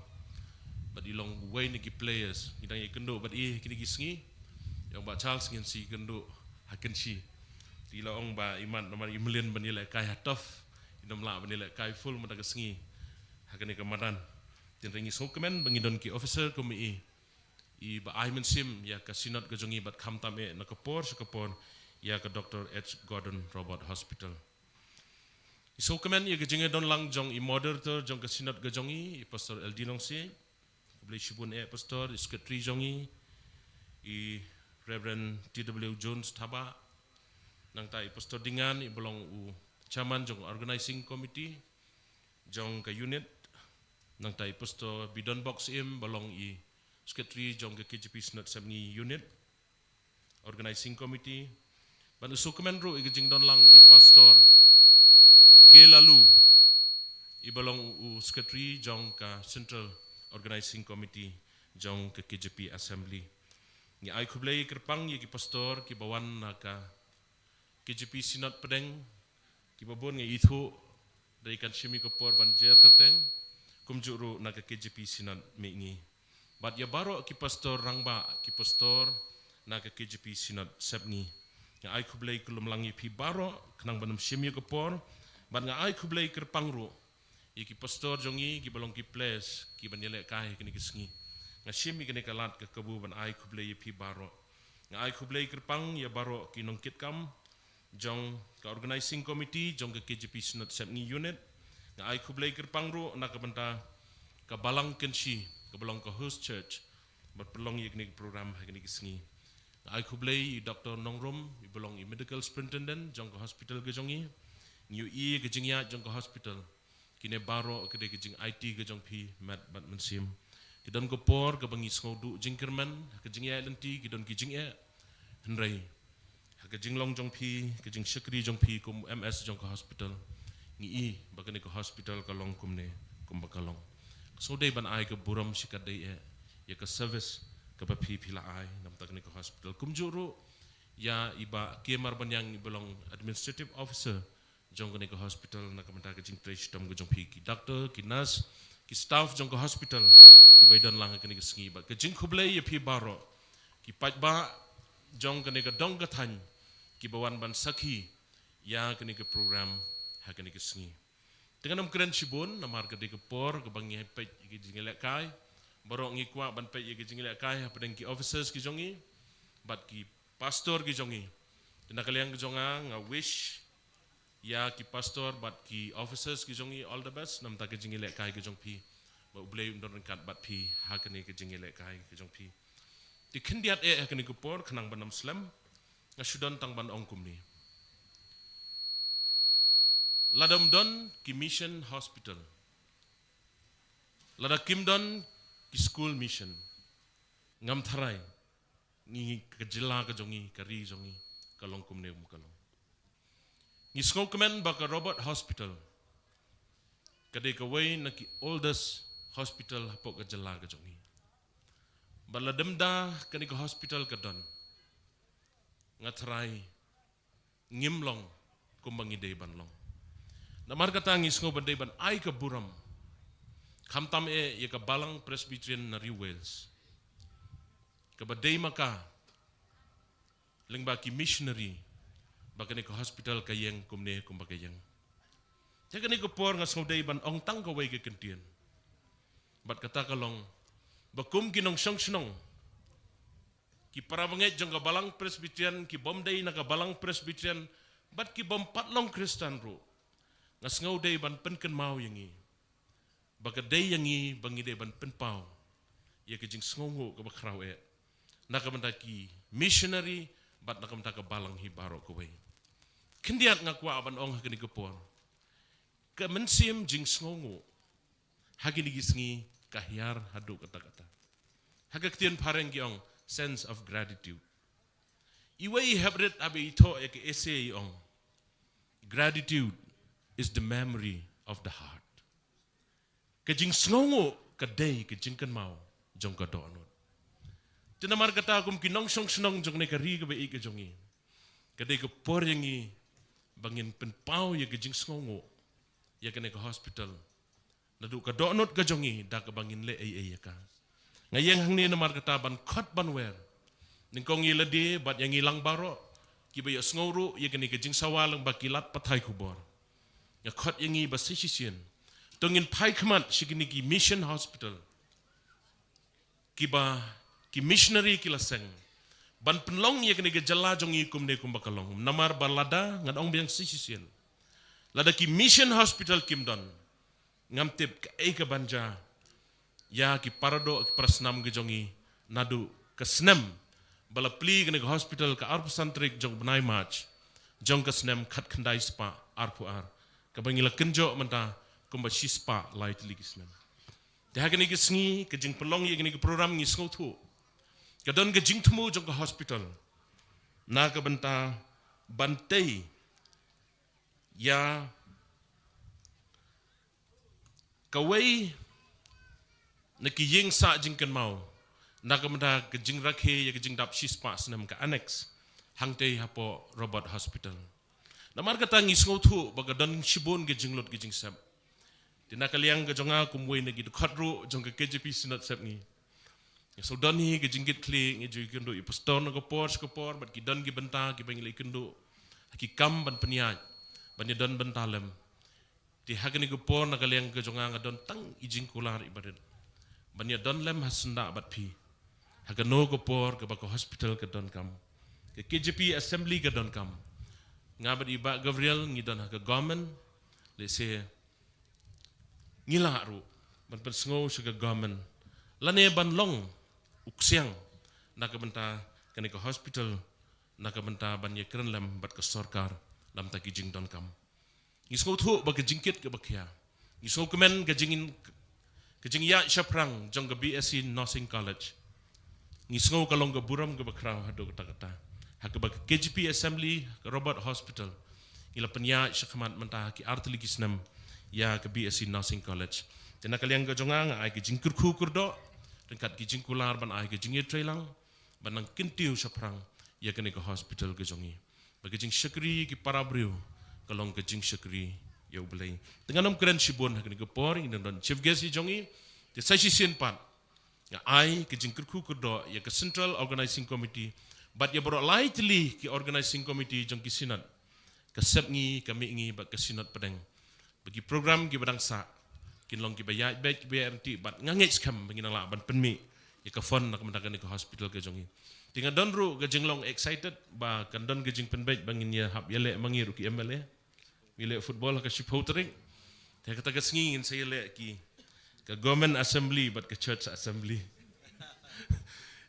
Bad i long uwei na ki players ngi dang ïakynduh bad i ha kine ki sngi. Ïa u Bah Charles ngin sa ïakynduh ha Kynshi. Te la ong ba imat namar i mlien ban ïalehkai ha tough, i nym lah ban ïalehkai full mynta ka sngi ha kane ka madan. Te ngi sngewkmen ba ngi don ki officer kum i, i ba ai mynsiem ïa ka synod ka jong i bad khamtam eh na ka por sha ka por ïa ka Doctor H Gordon Roberts Hospital. I sngewkmen ïa ka jingdon lang jong i moderator jong ka synod ka jong i, i Pastor L D Nongsiej. Khublei shibun eh Pastor, i secretary jong i, i Reverend T W Jones Thabah. Nangta i Pastor Dingan, i ba long u chairman jong organizing committee jong ka unit. Nangta i Pastor Bidon Box im ba long i secretary jong ka K J P Synod Sepngi unit, organizing committee. Ban u sngewkmen ruh ïa ka jingdon lang i Pastor K Lalu, i ba long u secretary jong ka central organizing committee jong ka K J P assembly. Ngi ai khublei kyrpang ïa ki pastor ki ba wan na ka K J P Synod Pdeng, ki ba bun ngi ithuh, dei kan shim ïa ka por ban jer kyrteng, kumjuh ruh na ka K J P Synod Mihngi. Bad ïa baroh ki pastor rangbah, ki pastor na ka K J P Synod Sepngi. Nga ai khublei khlem lang ïa phi baroh, khnang ban ym shim ïa ka por, bad nga ai khublei kyrpang ruh ïa ki pastor jong i, ki ba long ki pledge, ki ban ïalehkai kane ka sngi. Nga shim ïa kane ka lad ka kabu ban ai khublei ïa phi baroh. Nga ai khublei kyrpang ïa baroh ki nongkitkam jong ka organizing committee jong ka K J P Synod Sepngi unit. Nga ai khublei kyrpang ruh na ka bynta ka Balang Kynshi, ka ba long ka host church, bad pynlong ïa kane ka program ha kane ka sngi. Nga ai khublei i Doctor Nongrum, i ba long i medical superintendent jong ka hospital ka jong i. Ngi ïohi ïa ka jingïaid jong ka hospital. Kine baroh ka dei ka jing-aiti ka jong phi met bad mynsiem. Ki don ka por ka ba ngi sngewduh jingkyrmen, ha ka jingïaid lynti ki don ki jingeh. Hynrei ha ka jinglong jong phi, ka jingshakri jong phi kum M S jong ka hospital, ngi i ba kane ka hospital ka long kumne kumba ka long. Ka sngewdei ban ai ka burom shikatdei eh ïa ka service ka ba phi phi la ai na ka bynta kane ka hospital. Kumjuh ruh ïa i Bah K Marbaniang, i ba long administrative officer jong kane ka hospital, na ka bynta ka jingtrei shitom ka jong phi, ki doctor, ki nurse, ki staff jong ka hospital, ki ba ïadon lang ha kane ka sngi. Bad ka jingkhublei ïa phi baroh ki paidbah jong kane ka dong ka thaiñ, ki ba wan ban sakhi ïa kane ka program ha kane ka sngi. Te ngan ym kren shibun namar ka dei ka por ka ba ngi peit ïa ka jingïalehkai. Baroh ngi kwah ban peit ïa ka jingïalehkai hapdeng ki officers ki jong i bad ki pastor ki jong i. Te na ka liang ka jong nga, nga wish ïa ki pastor bad ki officers ki jong i all the best na ka bynta ka jingïalehkai ka jong phi. Ba U Blei un don ryngkat bad phi ha kane ka jingïalehkai ka jong phi. Te khyndiat eh ha kane ka por, khnang ban ym slem, nga shu don tang ban ong kumne. Lada ym don ki mission hospital, lada kim don ki school mission, ngam tharai ngi, ka jylla ka jong ngi, ka ri jong ngi, ka long kumne kum ka long. Ngi sngewkmen ba ka Roberts Hospital ka dei kawei na ki oldest hospital hapoh ka jylla ka jong ngi. Bad lada ym da kane ka hospital ka don, nga tharai ngim long kumba ngi dei ban long. Namar kata ngi sngew ba dei ban ai ka burom, khamtam eh ïa ka Balang Presbyterian na Ri Wales, ka ba dei ma ka lyngba ki missionary ba kane ka hospital ka ïeng kumne kumba ka ïeng. Te kane ka por nga sngewdei ban ong tang kawei ka kyntien. Bad kata ka long ba kum ki nongshong shnong, ki para bangeit jong ka Balang Presbyterian, ki bym dei na ka Balang Presbyterian, bad ki bym pat long Khristan ruh, nga sngewdei ban pynkynmaw ïa ngi ba ka dei ïa ngi ba ngi dei ban pynpaw ïa ka jingsngewnguh ka ba khraw eh na ka bynta ki missionary bad na ka bynta ka balang hi baroh kawei. Khyndiat nga kwah ban ong ha kane ka por, ka mynsiem jingsngewnguh ha kine ki sngi ka hiar haduh katta katta. Ha ka ktien phareng ki ong sense of gratitude. Iwei i heprit haba i thoh ïa ka essay i ong, "Gratitude is the memory of the heart." Ka jingsngewnguh ka dei ka jingkynmaw jong ka dohnud. Te namar kata kum ki nongshong shnong jong kane ka ri ka ba ïeit ka jong ngi, ka dei ka por ïa ngi ba ngin pynpaw ïa ka jingsngewnguh ïa kane ka hospital naduh ka dohnud ka jong ngi da kaba ngin leh ei ei ïa ka. Nga ïeng hangne namar kata ban khot ban wer, nyngkong ïa lade bad ïa ngi lang baroh, kiba ïohsngew ruh ïa kane ka jingsawa lyngba ki lad pathai khubor, nga khot ïa ngi ba sa shisien to ngin phai khmat sha kine ki mission hospital kiba ki missionary ki la seng ban pynlong ïa kane ka jylla jong ngi kumne kumba ka long. Namar ba lada, ngan ong biang sa shisien, lada ki mission hospital kim don, ngam tip kaei kaban jia ïa ki paradoh ki parasnam ki jong ngi naduh ka snem ba la plie kane ka hospital ka arphew san tarik jong u bnai March jong ka snem khatkhyndai spah arphew ar, kaba ngi la kynjoh mynta kumba shispah lai tylli ki snem. Te ha kane ka sngi ka jingpynlong ïa kane ka program ngi sngewthuh ka don ka jingthmu jong ka hospital na ka bynta ban tei ïa kawei na ki ïing sah jingkynmaw na ka bynta ka jingrakhe ïa ka jingdap shispah snem, ka annex, hangtei hapoh Robert Hospital. Namar kata ngi sngewthuh ba ka don shibun ka jinglut ka jingsep. Te na ka liang ka jong nga kum uwei na ki dkhot ruh jong ka K J P Synod Sepngi, ngi shu don hi ka jingkitkhlieh, ngi ju ïakynduh ïa pastor na ka por sha ka por bad ki don ki bynta kiba ngi la ïakynduh ha ki kam ban pynïaid ban ïadon bynta lem. Te ha kane ka por na ka liang ka jong nga, nga don tang i jingkular iba rit ban ïadon lem ha syndah bad phi ha kano ka por kaba ka hospital ka donkam, ka K J P assembly ka donkam. Nga bad i Bah Gabriel ngi don ha ka government, lehse ngi lah ruh ban pynsngew sha ka government lane ban long u ksiang na ka bynta kane ka hospital, na ka bynta ban ïakren lem bad ka sorkar na ka bynta ki jingdonkam. Ngi sngewthuh ba ka jingkit kaba khia, ngi sngewkmen ka jing, ka jingïaid shaphrang jong ka B S C Nursing College. Ngi sngew ka long ka burom kaba khraw haduh katta katta ha kaba ka K J P Assembly, ka Robert Hospital, ngi la pynïaid shakhmat mynta ha ki ar tylli ki snem ïa ka B S C Nursing College. Te na ka liang ka jong nga, nga ai ka jingkyrkhu kyrdoh ryngkat ki jingkular ban ai ka jingïatreilang ban nang kyntiew shaphrang ïa kane ka hospital ka jong ngi, ba ka jingshakri ki para briew ka long ka jingshakri ïa U Blei. Te ngan ym kren shibun ha kane ka por, ngi dang don chief guest ïa jong ngi. Te sa shisien pat nga ai ka jingkyrkhu kyrdoh ïa ka Central Organizing Committee bad ïa baroh lai tylli ki Organizing Committee jong ki Synod, ka Sepngi, ka Mihngi bad ka Synod Pdeng, ba ki program kiba dang sah kin long kiba ïaid beit, kiba ïaid ryntih bad nga ngeit skhem ba ngin nang lah ban pynmih ïa ka fund na ka bynta kane ka hospital ka jong ngi. Te nga don ruh ka jinglong excited ba kan don ka jingpynbeit ba ngin ïa hap ïaleh ma ngi ruh ki M L A. Ngi leh football ha ka shiphew tarik. Te kata ka sngi ngin sa ïaleh ki, ka government assembly bad ka church assembly.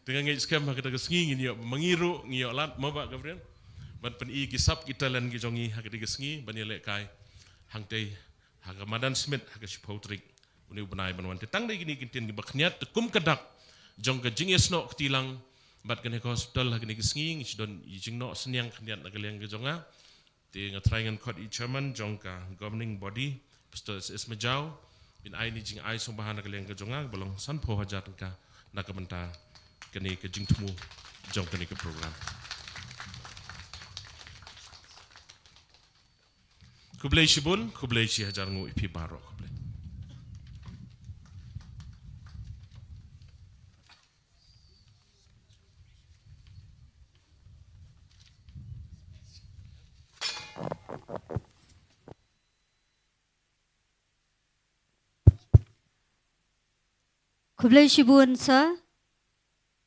Te nga ngeit skhem ha kata ka sngi ngin ïoh ma ngi ruh, ngi ïoh lad ma Bah Gabriel ban pyni ki sap ki talent ki jong ngi ha kata ka sngi ban ïalehkai hangtei ha ka madan Smit ha ka shiphew tarik une u bnai ban wan. Te tang dei kine ki ktien kiba khyndiat, te kum ka dak jong ka jingïasnoh kti lang bad kane ka hospital ha kane ka sngi, ngi shu don i jingnoh synñiang khyndiat na ka liang ka jong nga. Te nga trai ngan khot i chairman jong ka governing body, Pastor S S Majaw, ban ai ïa kane ka jingai sngewbha na ka liang ka jong nga ba long sanphew hajar tyngka na ka bynta kane ka jingthmu jong kane ka program. Khublei shibun, khublei shihajar nguh ïa phi baroh, khublei. Khublei shibun sir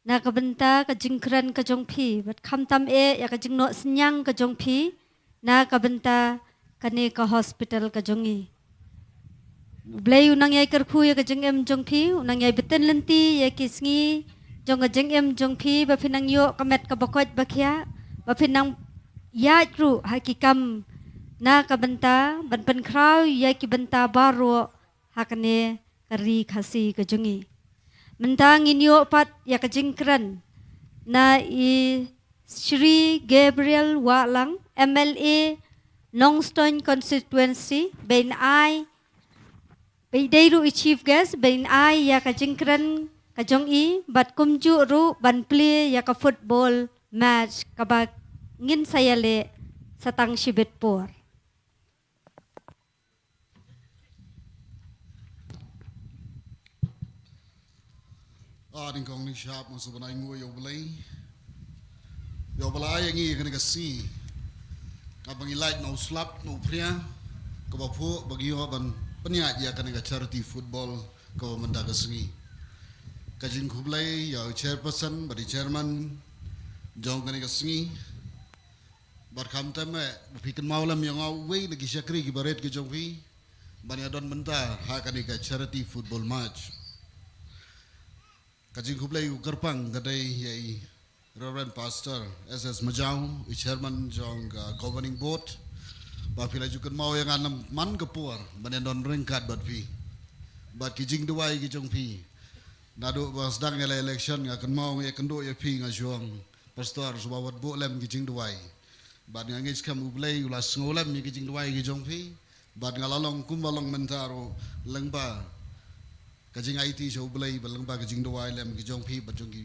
na ka bynta ka jingkren ka jong phi bad khamtam eh ïa ka jingnoh synñiang ka jong phi na ka bynta kane ka hospital ka jong ngi. U Blei u nang ïai kyrkhu ïa ka jingim jong phi, u nang ïai bteng lynti ïa ki sngi jong ka jingim jong phi, ba phi nang ïoh ka met kaba koit ba khiah, ba phi nang ïaid ruh ha ki kam na ka bynta ban pynkhraw ïa ki bynta baroh ha kane ka ri Khasi ka jong ngi. Mynta ngin ïoh pat ïa ka jingkren na i Shri Gabriel Wahlang, M L A Nongstoiñ Constituency, ban ai, ba i dei ruh i chief guest, ban ai ïa ka jingkren ka jong i bad kumjuh ruh ban plie ïa ka football match kaba ngin sa ïaleh sa tang shibit por. Ah, nyngkong nyngshap nga sngewbha ban ai nguh ïa U Blei. Ïa ba la ai ïa ngi kane ka sngi, kaba ngi lait na u slap na u phria, kaba phuh ba ngi ïoh ban pynïaid ïa kane ka charity football kaba mynta ka sngi. Ka jingkhublei ïa u chairperson bad i chairman jong kane ka sngi. Bad khamtam eh ba phi kynmaw lem ïa nga uwei na ki shakri kiba rit ki jong phi ban ïa don mynta ha kane ka charity football match. Ka jingkhublei u kyrpang ka dei ïa i Reverend Pastor S S Majaw, i chairman jong ka governing board, ba phi la ju kynmaw ïa nga na man ka por ban ïa don ryngkat bad phi. Bad ki jingduwai ki jong phi, naduh ba sdang ïa la election nga kynmaw nga ïa kynduh ïa phi, nga shu ong, Pastor, sngewbha wat buh lem ki jingduwai. Bad nga ngeit skhem U Blei u la sngew lem ïa ki jingduwai ki jong phi. Bad nga la long kumba long mynta ruh lyngba ka jingaiti sha U Blei bad lyngba ka jingduwai lem ki jong phi bad jong ki,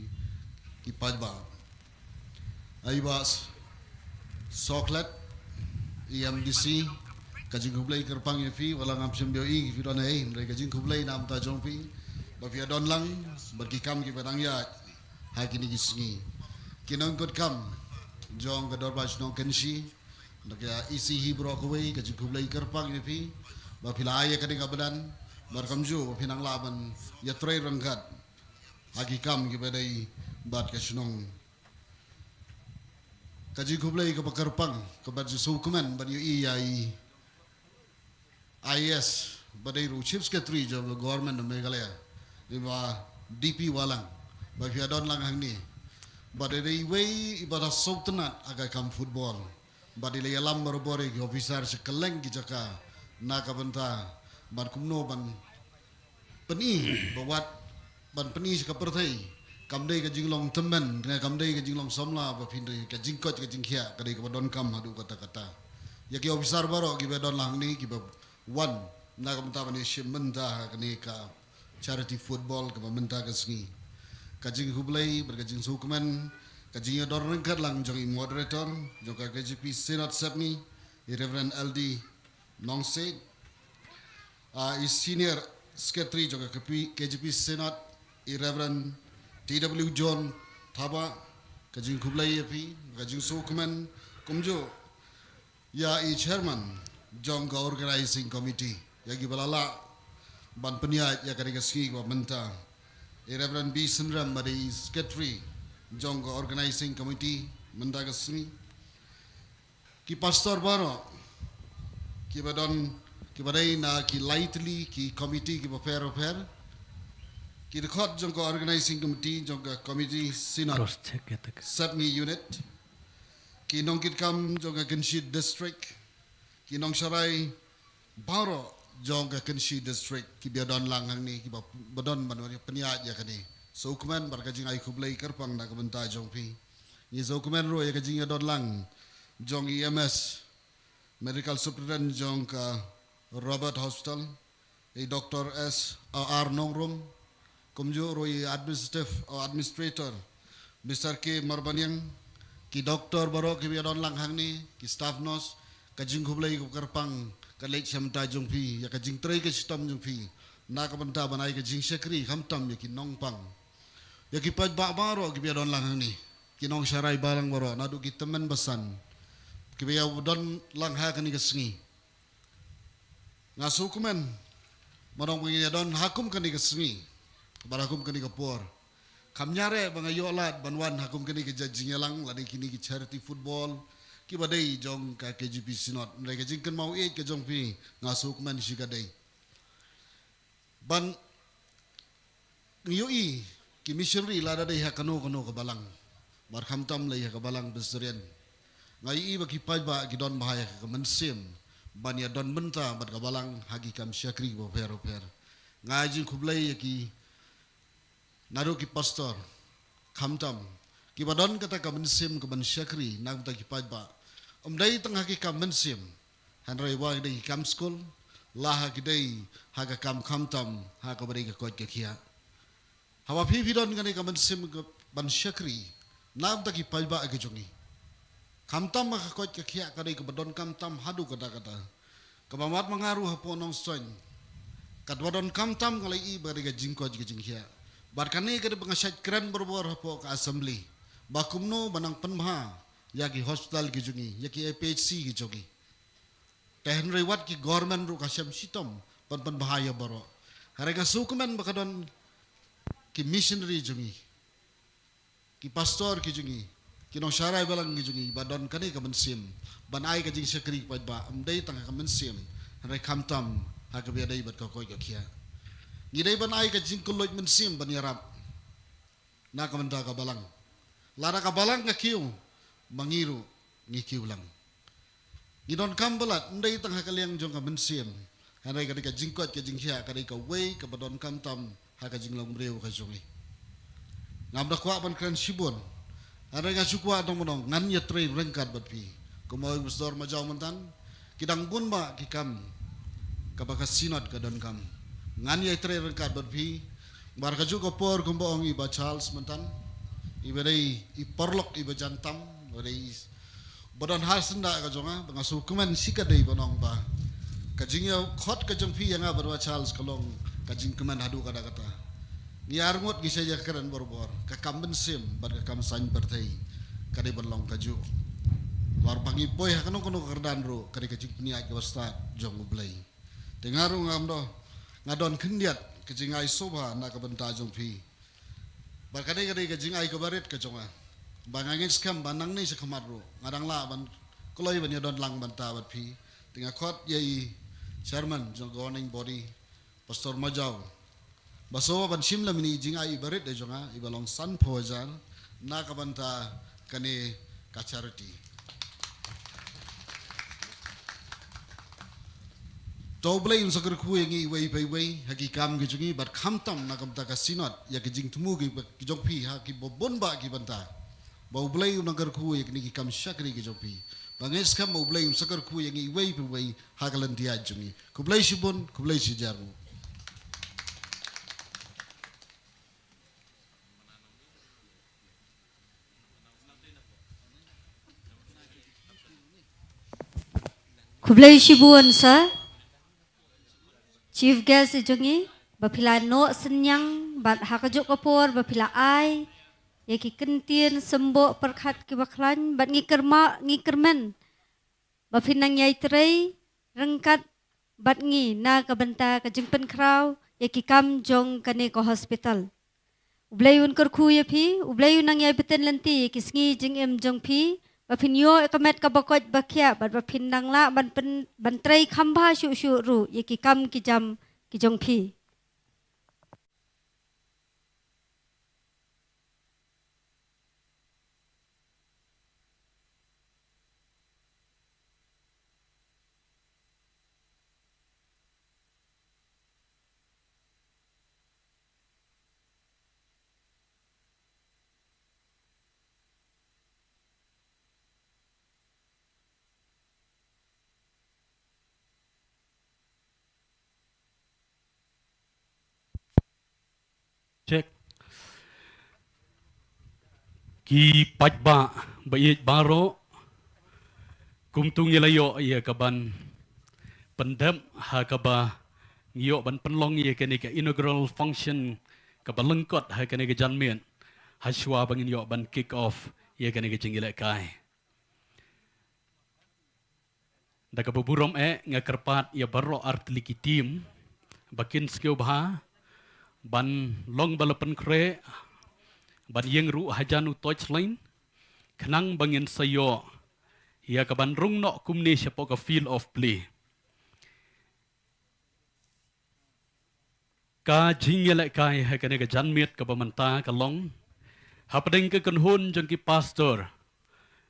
ki paidbah. Ai Bah Sohkhlet, i M D C, ka jingkhublei kyrpang ïa phi, wat la ngam shym ïohi phi don ei, hynrei ka jingkhublei na bynta jong phi ba phi ïa don lang bad ki kam kiba dang ïaid ha kine ki sngi. Ki nongkut kam jong ka Dorbar Shnong Kynshi, na ka E C hi baroh kawei, ka jingkhublei kyrpang ïa phi ba phi la ai ïa kane ka bynta, bad kumjuh ba phi nang lah ban ïatrei ryngkat ha ki kam kiba dei bad ka shnong. Ka jingkhublei kaba kyrpang kaba ju sngewkmen ban ïohi ïa i I A S, ba dei ruh Chief Secretary jong ka Government of Meghalaya, i Bah D P Wahlang, ba phi ïa don lang hangne. Ba dei dei iwei i ba da sngewtynnat ha ka kam football. Ba dei la ïalam barabor ïa ki officer sha kylleng ki jaka na ka bynta ban kumno ban pyni ba wat ban pyni sha ka pyrthei kam dei ka jinglong tymmen, ne kam dei ka jinglong samla ba phin dei ka jingkoit ka jingkhiah ka dei kaba donkam haduh katta katta. Ïa ki officer baroh kiba don lang hangne kiba wan na ka bynta ban ïashim bynta ha kane ka charity football kaba mynta ka sngi. Ka jingkhublei bad ka jingsngewkmen, ka jingïadon ryngkat lang jong i moderator jong ka K J P Synod Sepngi, i Reverend L D Nongsiej, ah, i Senior Secretary jong ka K P, K J P Synod, i Reverend T W John Thabah, ka jingkhublei ïa phi, ka jingsngewkmen, kumjuh ïa i Chairman jong ka Organizing Committee, ïa kiba la lah ban pynïaid ïa kane ka sngi kaba mynta, i Reverend B Synrem ba dei i Secretary jong ka Organizing Committee mynta ka sngi. Ki pastor baroh kiba don, kiba dei na ki lai tylli ki committee kiba pher pher, ki dkhot jong ka Organizing Committee jong ka Committee Synod, cross check ïa ta ka Sepngi Unit, ki nongkitkam jong ka Kynshi District, ki nongsharai baroh jong ka Kynshi District kiba ïa don lang hangne, kiba, ba don ban wan pynïaid ïa kane. Sngewkmen bad ka jingai khublei kyrpang na ka bynta jong phi. Ngi sngewkmen ruh ïa ka jingïadon lang jong i M S, Medical Superintendent jong ka Robert Hospital, i Doctor S R Nongrum, kumjuh ruh i Administrative, uh, Administrator, Mister K Marbaniang, ki doctor baroh kiba ïa don lang hangne, ki staff nurse, ka jingkhublei kaba kyrpang ka leit sha bynta jong phi, ïa ka jingtrei ka shitom jong phi na ka bynta ban ai ka jingshakri khamtam ïa ki nongpang, ïa ki paidbah baroh kiba ïa don lang hangne, ki nongsharai balang baroh naduh ki tymmen basan kiba ïa don lang ha kane ka sngi. Nga sngewkmen, ma dang ba ngin ïa don ha kum kane ka sngi bad ha kum kane ka por, kam ñiah re ba nga ïoh lad ban wan ha kum kane ka jait jingïalang lane kine ki charity football kiba dei jong ka K J P Synod. Hynrei ka jingkynmaw ïeit ka jong phi nga sngewkmen shikatdei. Ban ngi ïohi ki missionary lada dei ha kano kano ka balang, bad khamtam lei ha ka balang Presbyterian, nga ïohi ba ki paidbah ki don bha ïa ka mynsiem ban ïa don bynta bad ka balang ha ki kam shakri kiba pher pher. Nga ai jingkhublei ïa ki, naduh ki pastor, khamtam kiba don kata ka mynsiem ka ban shakri na ka bynta ki paidbah. Ym dei tang ha ki kam mynsiem, hynrei wat ha ki dei ki kam skul, la ha ki dei ha ka kam khamtam ha kaba dei ka koit ka khiah. Haba phi phi don kane ka mynsiem ka ban shakri na ka bynta ki paidbah ka jong ngi, khamtam ha ka koit ka khiah ka dei kaba donkam tam haduh katta katta. Kaba mat ma nga ruh hapoh Nongstoiñ, katba donkam tam nga la ïohi ba ka dei ka jingkoit ka jingkhiah. Bad kane ka dei ba nga shait kren barabor hapoh ka assembly, ba kumno ban nang pynbha ïa ki hospital ki jong ngi, ïa ki F H C ki jong ngi. Te hynrei wat ki government ruh ka shem shitom ban pynbha ïa baroh. Hynrei nga sngewkmen ba ka don ki missionary jong ngi, ki pastor ki jong ngi, ki nongsharai balang ki jong ngi, ba don kane ka mynsiem ban ai ka jingshakri paidbah, ym dei tang ha ka mynsiem, hynrei khamtam ha kaba ïadei bad ka koit ka khiah. Ngi dei ban ai ka jingkylluid mynsiem ban ïarap na ka bynta ka balang. Lada ka balang ka kiew, ma ngi ruh ngi kiew lang. Ngi donkam ba lada ym dei tang ha ka liang jong ka mynsiem, hynrei ka dei ka jingkoit ka jingkhiah, ka dei kawei kaba donkam tam ha ka jinglong briew ka jong ngi. Ngam da kwah ban kren shibun, hynrei nga shu kwah dang mynno ngan ïatrei ryngkat bad phi. Kumba u Pastor Majaw mynta, ki dang bun bha ki kam kaba ka Synod ka donkam. Ngan ïatrei ryngkat bad phi. Bad kajuh ka por kumba ong i Bah Charles mynta, iba dei i paralok iba jan tam, iba dei i ba don ha syndah ka jong nga, ba nga sngewkmen shikatdei ban ong ba ka jingïakhot ka jong phi ïa nga bad Bah Charles ka long ka jingkmen haduh katta katta. Ngi arngut ngi sa ïakren barabor, ka kam mynsiem bad ka kam saiñ pyrthei ka dei ban long kajuh. Namar ba ngi poi ha kano kano ka kyrdan ruh ka dei ka jingpynïaid kaba stad jong U Blei. Te nga ruh ngam don, nga don khyndiat ka jingai sngewbha na ka bynta jong phi. Bad ka dei, ka dei ka jingai kaba rit ka jong nga. Ba nga ngeit skhem ba nangne sha khmat ruh nga dang lah ban kloi ban ïadon lang bynta bad phi. Te nga khot ïa i Chairman jong Governing Body, Pastor Majaw, ba sngewbha ban shim lem ïa i jingai iba rit da jong nga, iba long sanphew hajar na ka bynta kane ka charity. To U Blei un sa kyrkhu ïa ngi iwei pa iwei ha ki kam ki jong ngi, bad khamtam na ka bynta ka Synod, ïa ki jingthmu ki, ki jong phi ha kiba bun bha ki bynta. Ba U Blei un nang kyrkhu ïa kine ki kam shakri ki jong phi. Ba ngeit skhem ba U Blei un sa kyrkhu ïa ngi iwei pa iwei ha ka lynti ïaid jong ngi. Khublei shibun, khublei shihajar nguh. Khublei shibun sir, Chief Guest jong ngi, ba phi la noh synñiang bad ha kajuh ka por ba phi la ai ïa ki kyntien symboh pyrkhat kiba khlaiñ, bad ngi kyrma, ngi kyrmen ba phin nang ïai trei ryngkat bad ngi na ka bynta ka jingpynkhraw ïa ki kam jong kane ka hospital. U Blei un kyrkhu ïa phi, U Blei un nang ïai bteng lynti ïa ki sngi jingim jong phi, ba phin ïoh ïa ka met kaba koit ba khiah, bad ba phin nang lah ban pyn, ban trei kham bha shuh shuh ruh ïa ki kam ki jam ki jong phi. Check. Ki paidbah ba ïeit baroh, kumta ngi la ïoh ïa kaban pyndep ha kaba ngi ïoh ban pynlong ïa kane ka inaugural function kaba lyngkot ha kane ka janmiet, ha shuwa ba ngin ïoh ban kick off ïa kane ka jingïalehkai. Da kaba burom eh nga kyrpad ïa baroh artylli ki team ba kin sngewbha ban long ba la pynkhreh, ban ïeng ruh hajan u torchlight, khnang ba ngin sa ïoh ïa kaban rung noh kumne shapoh ka field of play. Ka jingïalehkai ha kane ka janmiet kaba mynta ka long hapdeng ka kynhun jong ki pastor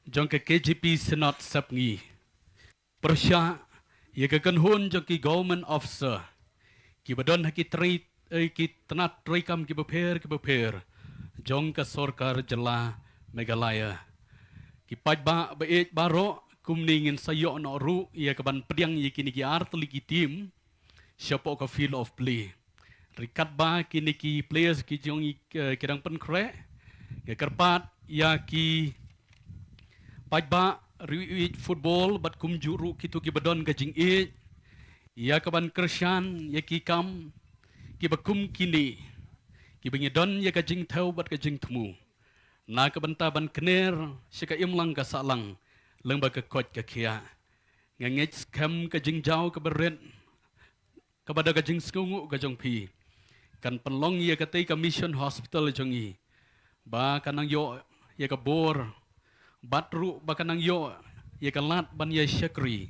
jong ka K J P Synod Sepngi, pyrshah ïa ka kynhun jong ki government officer kiba don ha ki trei, eh, ki tnat treikam kiba pher kiba pher jong ka sorkar jylla Meghalaya. Ki paidbah ba ïeit baroh, kumne ngin sa ïoh noh ruh ïa kaban pdiang ïa kine ki artylli ki team shapoh ka field of play. Ryngkat ba kine ki players ki jong ngi, eh, ki dang pynkhreh, nga kyrpad ïa ki paidbah riewieid football bad kumjuh ruh kito kiba don ka jingïeit ïa kaban kyrshan ïa ki kam kiba kum kine, kiba ngi don ïa ka jingthew bad ka jingthmu. Na ka bynta ban kner sha ka imlang ka sahlang lyngba ka koit ka khiah. Nga ngeit skhem ka jingjaw kaba rit kaba da ka jingsngewnguh ka jong phi kan pynlong ïa katei ka mission hospital jong ngi ba ka nang ïoh ïa ka bor, bad ruh ba ka nang ïoh ïa ka lad ban ïa shakri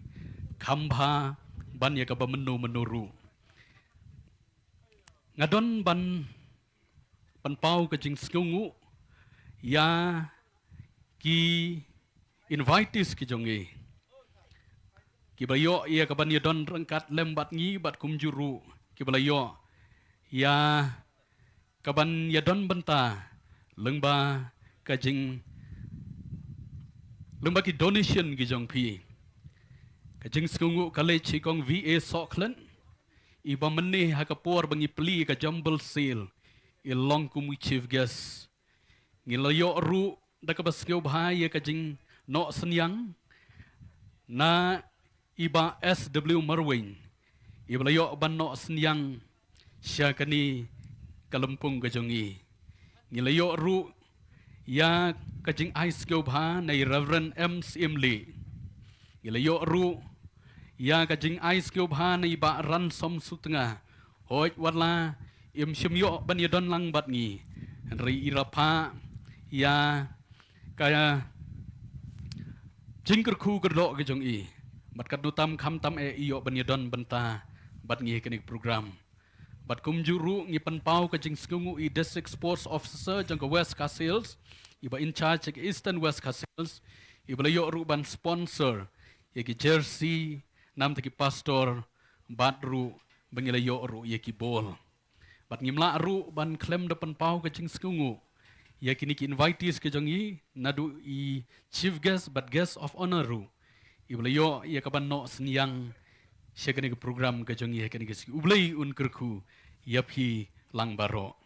kham bha ban ïa kaba mynno mynno ruh. Nga don ban pynpaw ka jingsngewnguh ïa ki invitees ki jong ngi, kiba ïoh ïa kaban ïadon ryngkat lem bad ngi, bad kumjuh ruh kiba la ïoh ïa kaban ïadon bynta lyngba ka jing, lyngba ki donation ki jong phi. Ka jingsngewnguh ka leit sha i Kong V A Sohkhlet, iba mynne ha ka por ba ngi plie ka jumble sale, i long kum u chief guest. Ngi la ïoh ruh da kaba sngewbha ïa ka jingnoh synñiang na i Bah S W Marwein, iba la ïoh ban noh synñiang sha kane ka lympung ka jong ngi. Ngi la ïoh ruh ïa ka jingai sngewbha na i Reverend M Syiemlieh. Ngi la ïoh ruh ïa ka jingai sngewbha na i Bah Ransom Sutnga. Hooid, wat la im shym ïoh ban ïadon lang bad ngi, hynrei i rapha ïa ka jingkyrkhu kyrdoh ka jong i, bad katno tam kham tam eh i ïoh ban ïadon bynta bad ngi ha kane ka program. Bad kumjuh ruh ngi pynpaw ka jingsngewnguh i District Sports Officer jong ka West Khasi Hills, iba in charge ka Eastern West Khasi Hills, iba la ïoh ruh ban sponsor ïa ki jersey, namta ki pastor, bad ruh ba ngi la ïoh ruh ïa ki bol. Bad ngim lah ruh ban khlem da pynpaw ka jingsngewnguh ïa kine ki invitees ka jong ngi, naduh i chief guest bad guest of honour ruh, iba la ïoh ïa kaban noh synñiang sha kane ka program ka jong ngi ha kane ka sngi. U Blei un kyrkhu ïa phi lang baroh.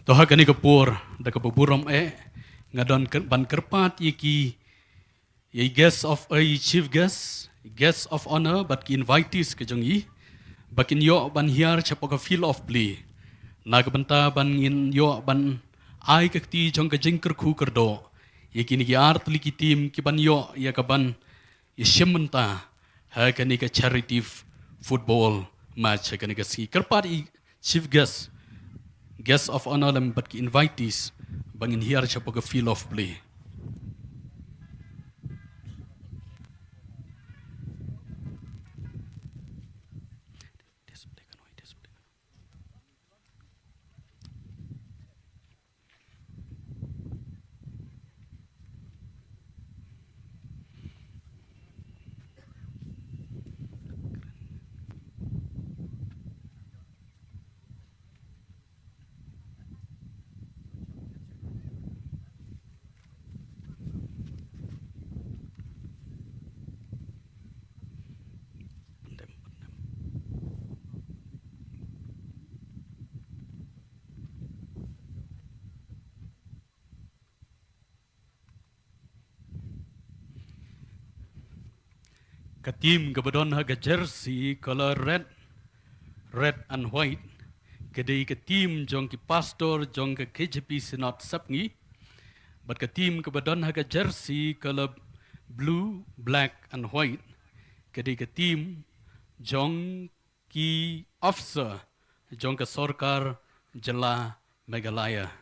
To ha kane ka por, da kaba burom eh, nga don ker-, ban kyrpad ïa ki, ïa i guest of, ïa i chief guest, guest of honor, bad ki invitees ka jong i, ba kin ïoh ban hiar shapoh ka field of play. Na ka bynta ban ngin ïoh ban ai ka kti jong ka jingkyrkhu kyrdoh ïa kine ki artylli ki team, ki ban ïoh ïa ka ban ïa shim bynta ha kane ka charity f-, football match ha kane ka sngi. Kyrpad i chief guest, guest of honor lem bad ki invitees ba ngin hiar shapoh ka field of play. Ka team kaba don ha ka jersey color red, red and white, ka dei ka team jong ki pastor jong ka K J P Synod Sepngi. Bad ka team kaba don ha ka jersey color blue, black and white, ka dei ka team jong ki officer jong ka sorkar jylla Meghalaya.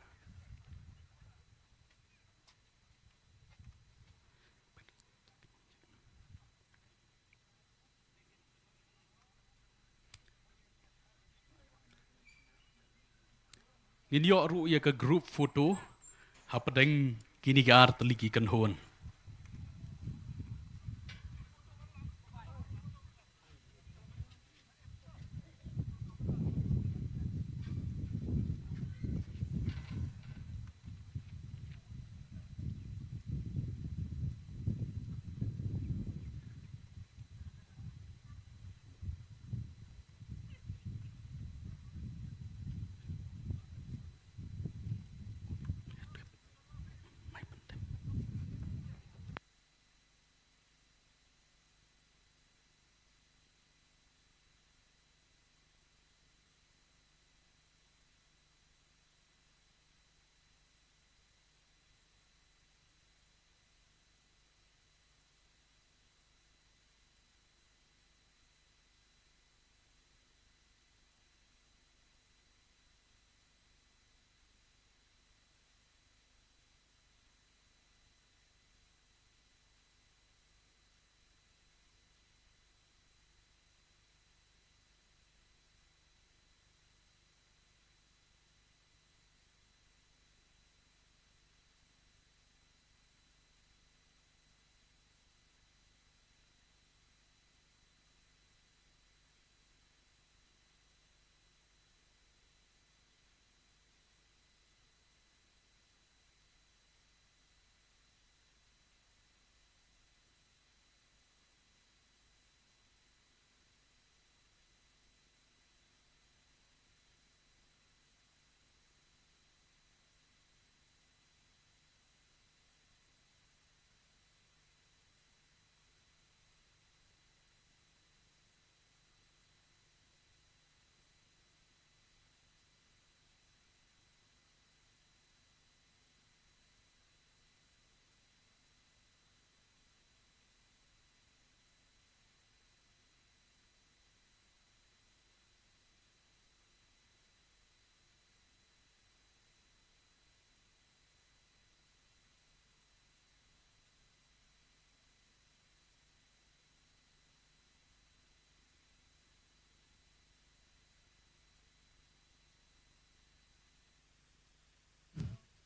Ngin ïoh ruh ïa ka group photo hapdeng kine ki artylli ki kynhun.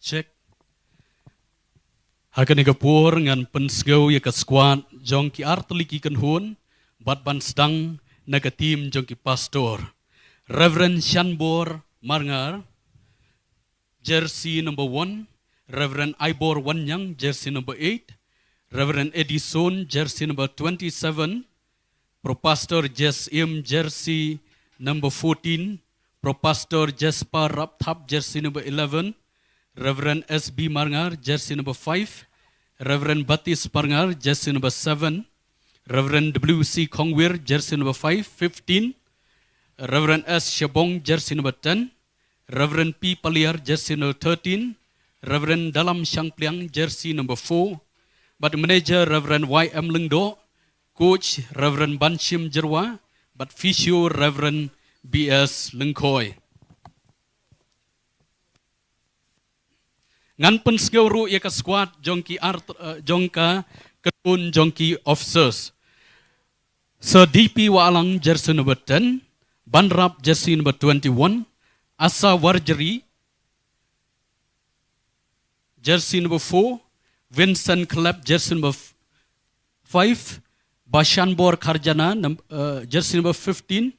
Check. Ha kane ka por ngan pynsngew ïa ka squad jong ki artylli ki kynhun bad ban sdang na ka team jong ki pastor. Reverend Shanbor Marngar, jersey number one, Reverend Aibor Wanniang, jersey number eight, Reverend Edison, jersey number twenty-seven, Pro Pastor Jess Im, jersey number fourteen, Pro Pastor Jasper Rapthap, jersey number eleven, Reverend S B Marngar, jersey number five, Reverend Batis Marngar, jersey number seven, Reverend W C Khongwir, jersey number five, fifteen, Reverend S Shabong, jersey number ten, Reverend P Paliar, jersey number thirteen, Reverend Dalam Shangpliang, jersey number four, bad manager Reverend Y M Lyngdoh, coach Reverend Banshim Jyrwa, bad physio Reverend B S Lyngkhoi. Ngan pynsngew ruh ïa ka squad jong ki ar, eh, jong ka kyntien jong ki officers. Sir D P Wahlang, jersey number ten, Banrap, jersey number twenty-one, Asa Warjri, jersey number four, Vincent Khlep, jersey number f-, five, Bashanbor Kharjana, num-, uh, jersey number fifteen.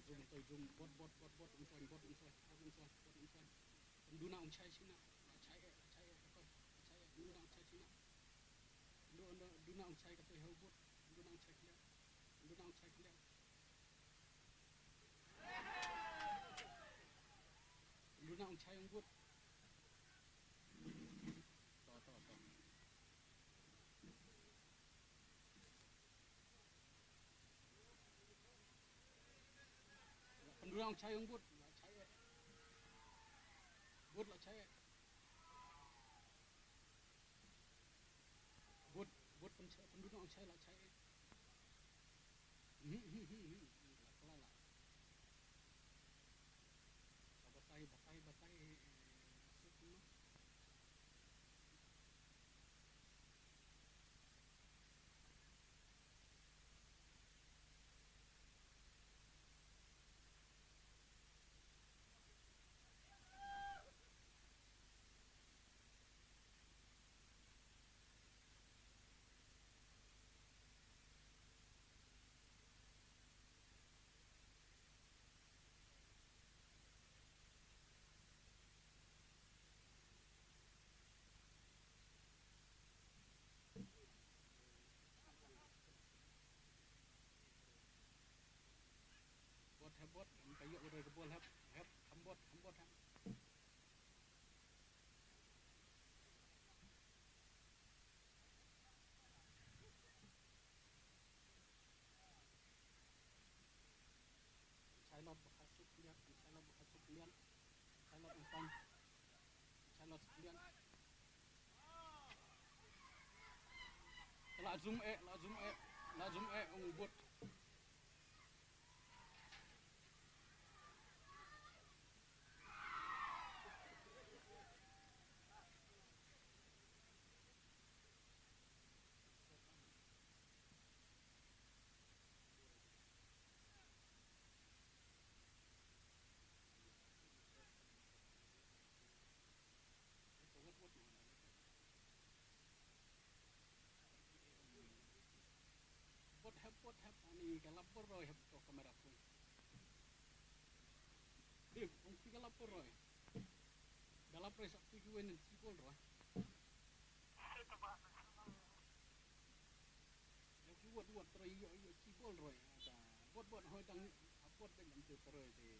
Jung, jung, jung, bot, bot, bot, bot, um soin, bot, um soin, bot, um soin, bot, um soin. Duna ung chai sina, la chai eh, la chai eh, ka koi, la chai eh, duna ung chai sina. Du-, du-, duna ung chai ka toi hau bot, duna ung chai klia, duna ung chai klia. Duna ung chai ung bot. To, to, to. Pynrung chai ong bud, la chai eh. Bud la chai eh. Bud, bud pyn-, pynrung chai la chai eh. Hmm, hmm, hmm, hmm. La kala la. Batai, batai, batai, eh, suk no. Zoom eh, la zoom eh, la zoom eh, ung bot. Bot hep, bot hep, ani ka lap bor roi hep to kamera pun. Dip, ong pi ka lap bor roi. Ka lap roi sa pi ki wen chi bol roi. Yang ki wat wat roi yo yo chi bol roi. Ada bot bot hoi dang a bot ben lam te roi te.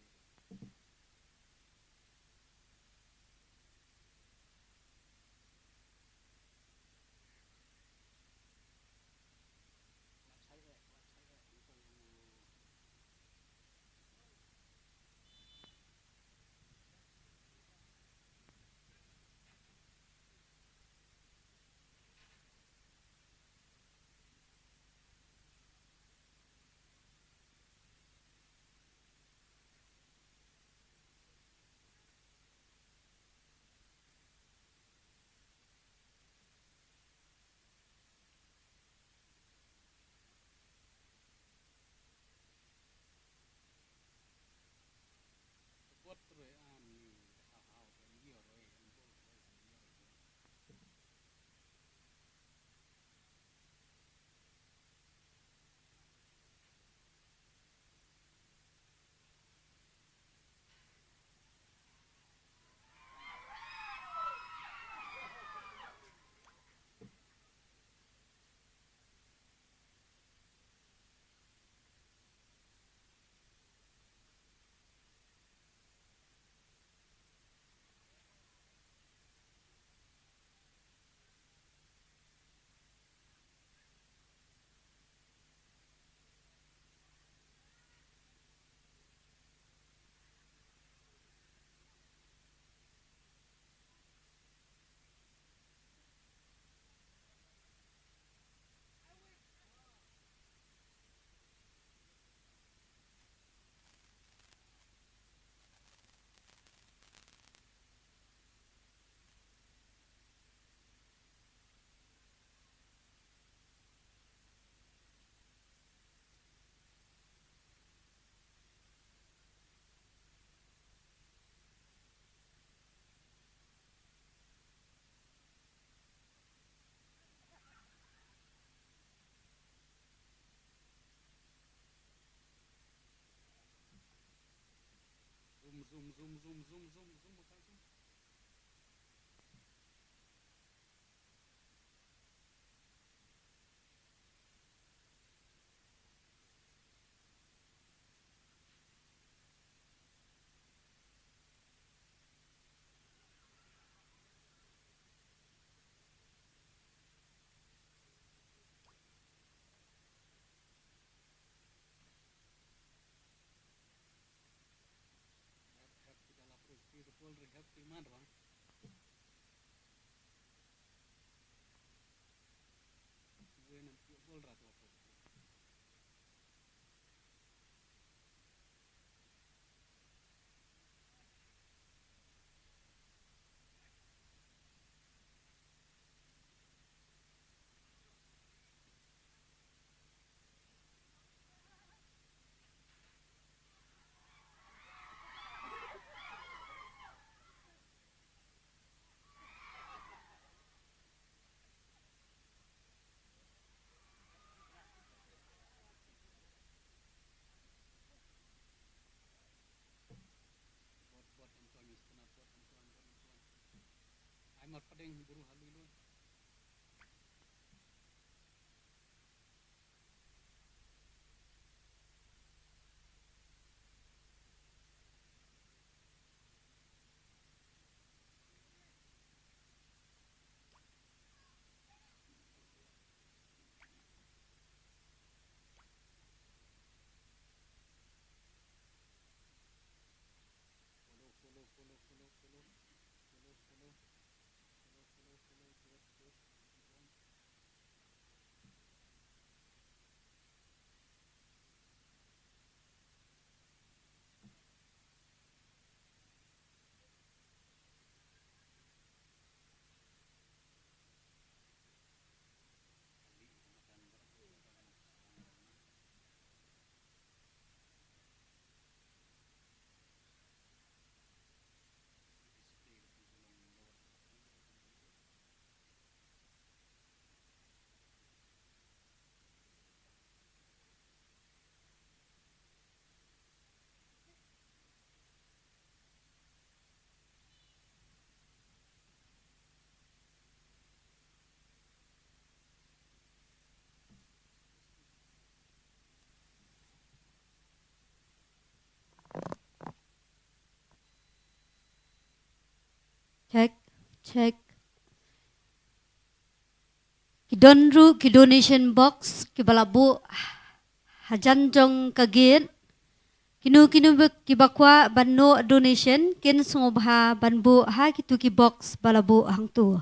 Bot roi ani ka haw haw ka ngi roi an bol roi an ngi roi. Zoom, zoom, zoom, zoom, zoom, zoom, zoom, zoom, zoom. Rehab, rehab, kita lapor, kita pol rehab, kita man, Ron. Gue nanti pol rat lapor. Bot, bot, em tuan, Mister Nat, bot, em tuan, bot, em tuan. Ai mar padeng buru halui luan. Follow, follow, follow, follow, follow. Follow, follow. Follow, follow, follow. Check. Ki don ruh ki donation box kiba la buh hajan jong ka gate. Kino kino ba, kiba kwah ban noh donation kin sngewbha ban buh ha kitu ki box ba la buh hangtu.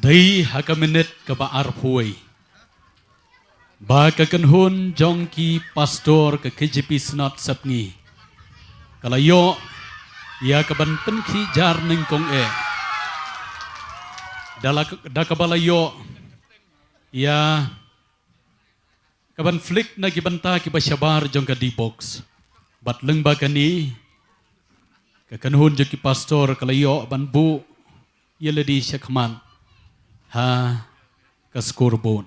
Dei ha ka minit kaba arphew wei ba ka kynhun jong ki pastor ka K J P Synod Sepngi ka la ïoh ïa ka ban pynkhih jar nyngkong eh da la, da kaba la ïoh ïa ka ban flick na ki bynta kiba shabar jong ka D box. Bad lyngba kane ka kynhun jong ki pastor ka la ïoh ban buh ïa lade shakhmat ha ka scoreboard.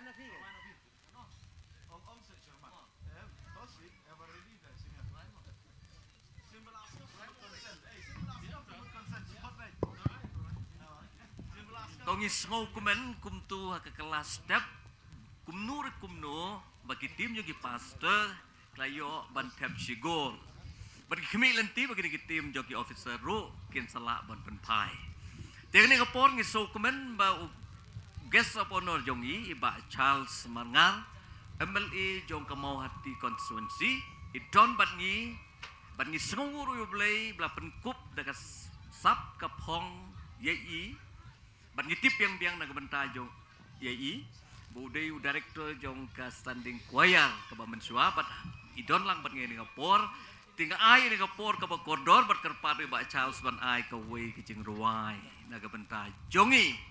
To ngi sngew kumne kumtu ha ka kylla step, kumno re kumno ba ki team jong ki pastor ki la ïoh ban thep shi goal. Bad ki khmih lynti ba kine ki team jong ki officer ruh kin sa lah ban pynphai. Te kane ka por ngi sngew kumne ba u guest of honor jong ngi, i Bah Charles Marngar, M L A jong ka Mawhati constituency, i don bad ngi, bad ngi sngewnguh ruh ïa U Blei ba la pynkup da ka sap ka phong ïa i, bad ngi tip biang biang na ka bynta jong ïa i ba u dei u director jong ka standing choir kaba mynshuwa, bad i don lang bad ngi ha kane ka por. Te nga ai ha kane ka por kaba kordor bad kyrpad ïa i Bah Charles ban ai kawei ka jingrwai na ka bynta jong ngi.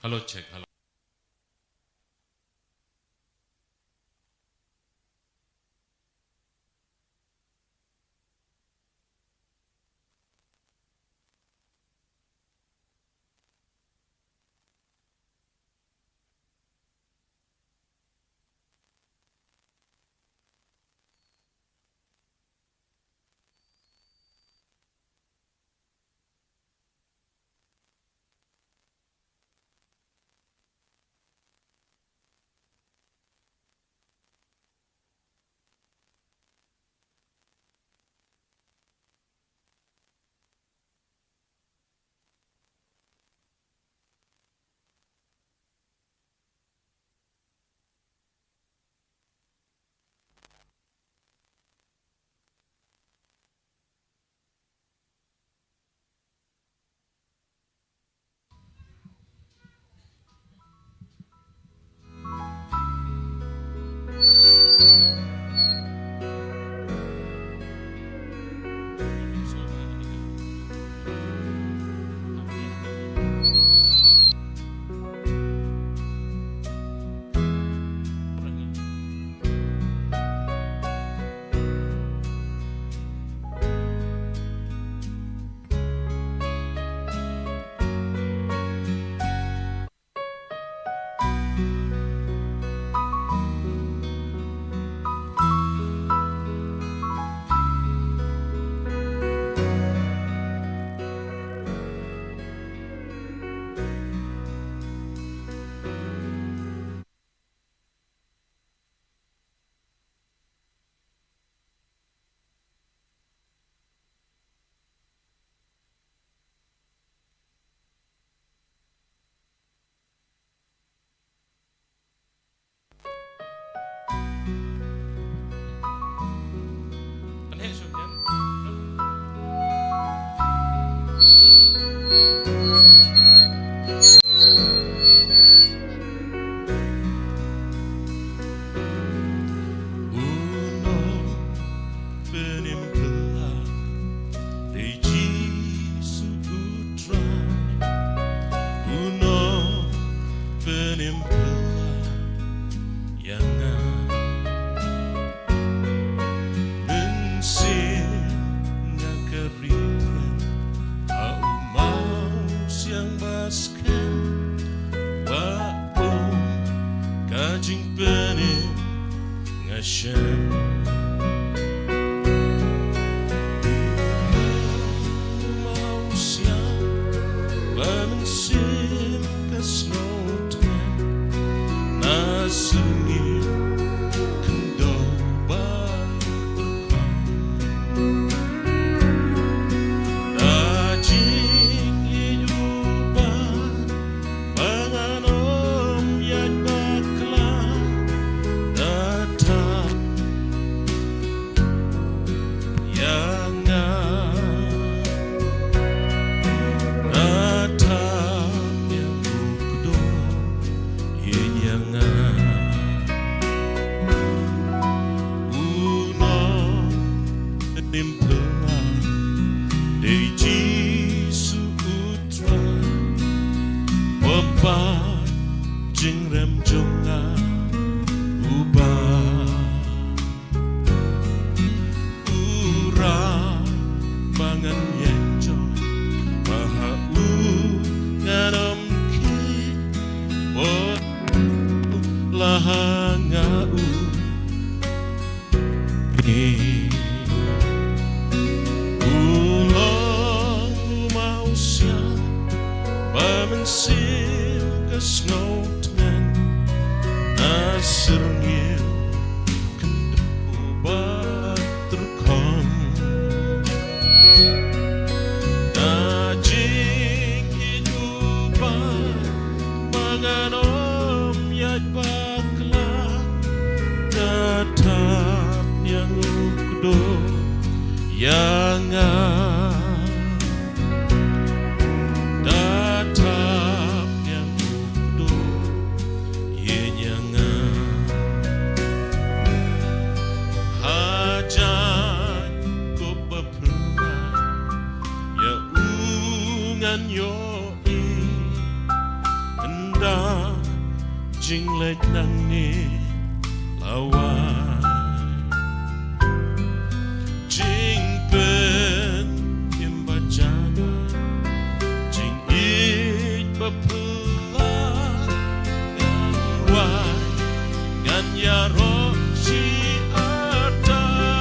Hello, check, hello. Uno pynim pela dei Jisu u Trai. Uno pynim pela ïa nga. Mynsiem nga ka ri ha u mawsiang ba skhem, ba um ka jingpynim Hashem. Mausia, ba mynsiem ka sngewthuh, na syrngiew khyndew ba tyrkhong. Da jingïeit u Bah, ba ngan ym ïaid bakla, da thap ïa nga, da thap ïa u kdew, ïeit ïa nga. U nongrim pyrshah, dei Jisu u Trai, u Bah jingrem jong nga, u Bah. U Trai ba ngan ïeit jong, ba ha u ngan ym khih, u la ha nga u. U long u mausia, ba mynsiem ka sngewthuh, na syrngiew khyndew ba tyrkhong. Da jingïeit u Bah, ba ngan ym ïaid bakla, da thap ïa u kdew ïa nga, da thap ïa u kdew ïeit ïa nga. Ha jaiñ ko ba pyrshah, ïa u ngan ïohi, ynda jingleit nangne la wan. Jingpynim ba janai, jingïeit ba phylla, ngan wai, ngan ïaroh shi hatai.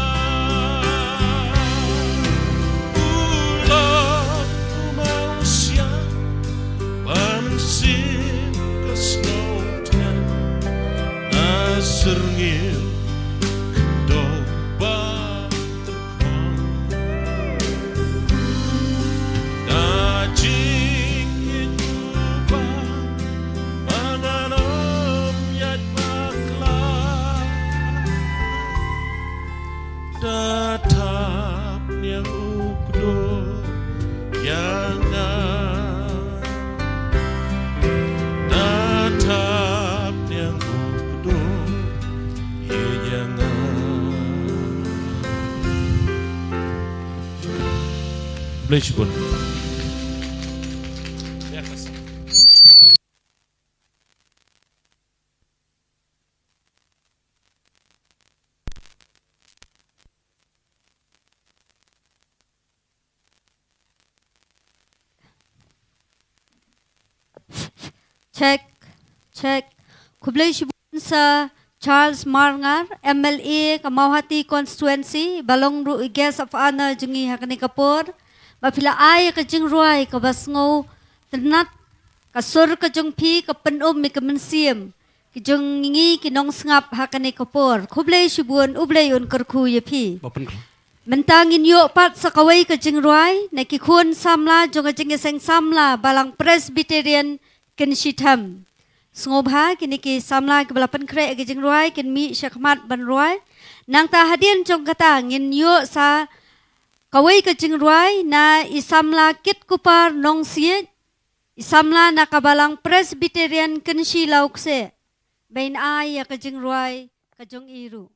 U long u mausia, ba mynsiem ka sngewthuh, na syrngiew khyndew ba tyrkhong. Da jingïeit u Bah, ba ngan ym ïaid bakla, da thap ïa u kdew ïa nga, da thap ïa u kdew ïeit ïa nga. Khublei shibun. Check, check. Khublei shibun Sir Charles Marngar, M L A ka Mawhati Constituency, ba long ruh i Guest of Honour jong ngi ha kane ka por. Ba phi la ai ka jingrwai kaba sngewtynnat, ka sur ka jong phi ka pynum ïa ka mynsiem ka jong ngi ki nongsngap ha kane ka por. Khublei shibun, U Blei un kyrkhu ïa phi. Ba pynkylla. Mynta ngin ïoh pat sa kawei ka jingrwai na ki khun samla jong ka jingïaseng samla Balang Presbyterian Kynshi Them. Sngewbha kine ki samla kiba la pynkhreh ïa ka jingrwai kin mih sha khmat ban rwai. Nangta hadien jong kata ngin ïoh sa kawei ka jingrwai na i samla Kitkupar Nongsiej, i samla na ka Balang Presbyterian Kynshi Lawkseh, ban ai ïa ka jingrwai ka jong i ruh.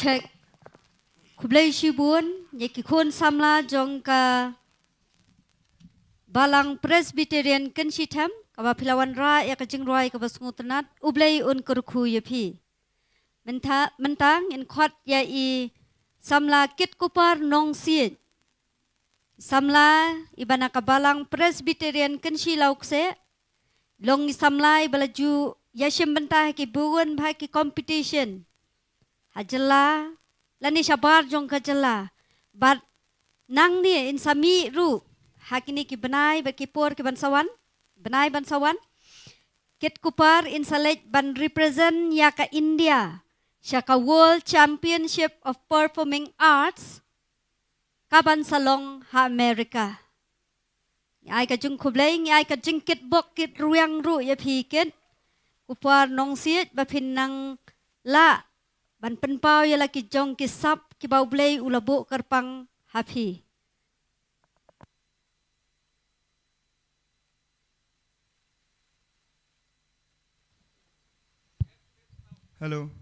Check. Khublei shibun ïa ki khun samla jong ka Balang Presbyterian Kynshi Them, kaba phi la wanrah ïa ka jingrwai kaba sngewtynnat. U Blei un kyrkhu ïa phi. Mynta, mynta ngin khot ïa i samla Kitkupar Nongsiej. Samla iba na ka Balang Presbyterian Kynshi Lawkseh. Long i samla iba la ju ïashim bynta ha ki bun bha ki competition ha jylla lane shabar jong ka jylla. Bad nangne in sa mih ruh ha kine ki bnai bad ki por ki ban sa wan, bnai ban sa wan, Kitkupar in sa leit ban represent ïa ka India sha ka World Championship of Performing Arts ka ban sa long ha America. Ngi ai ka jingkhublei, ngi ai ka jingkitbok kitrwiang ruh ïa phi Kitkupar Nongsiej ba phin nang lah ban pynpaw ïa la ki jong ki sap kiba U Blei u la buh kyrpang ha phi. Hello.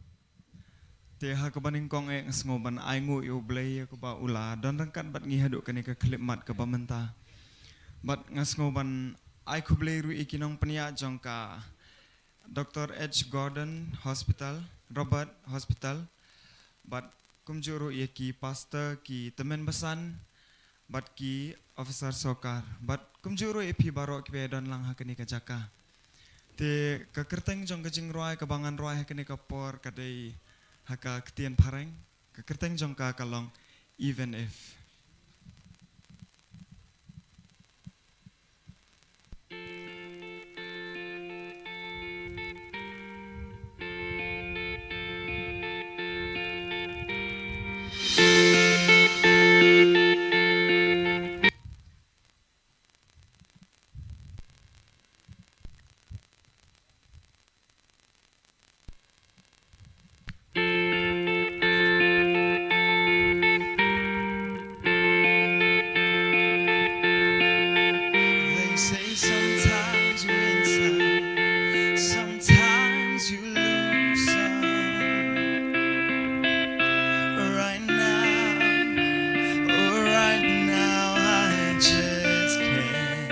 Te ha kaba nyngkong eh nga sngew ban ai nguh ïa U Blei ïa kaba u la don ryngkat bad ngi haduh kane ka khyllipmat kaba mynta. Bad nga sngew ban ai khublei ruh ïa ki nongpynïaid jong ka Doctor H Gordon Hospital, Robert Hospital, bad kumjuh ruh ïa ki pastor, ki tymmen basan, bad ki officer sorkar, bad kumjuh ruh ïa phi baroh kiba don lang ha kane ka jaka. Te ka kyrteng jong ka jingrwai kaba ngan rwai ha kane ka por ka dei ha ka ktien phareng, ka kyrteng jong ka ka long Even If. They say sometimes you win some, sometimes you lose some. Right now, oh, right now, I just can't.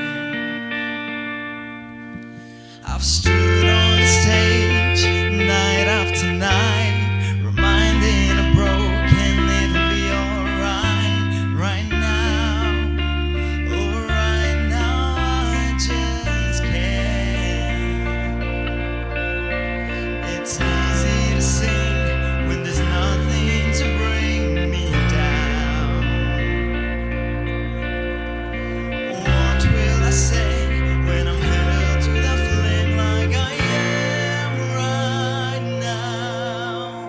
I've stood on the stage night after night, reminding a broken it'll be alright. Right now, oh, right now, I just can't. It's easy to sing when there's nothing to bring me down. What will I say when I'm held to the flame like I am right now?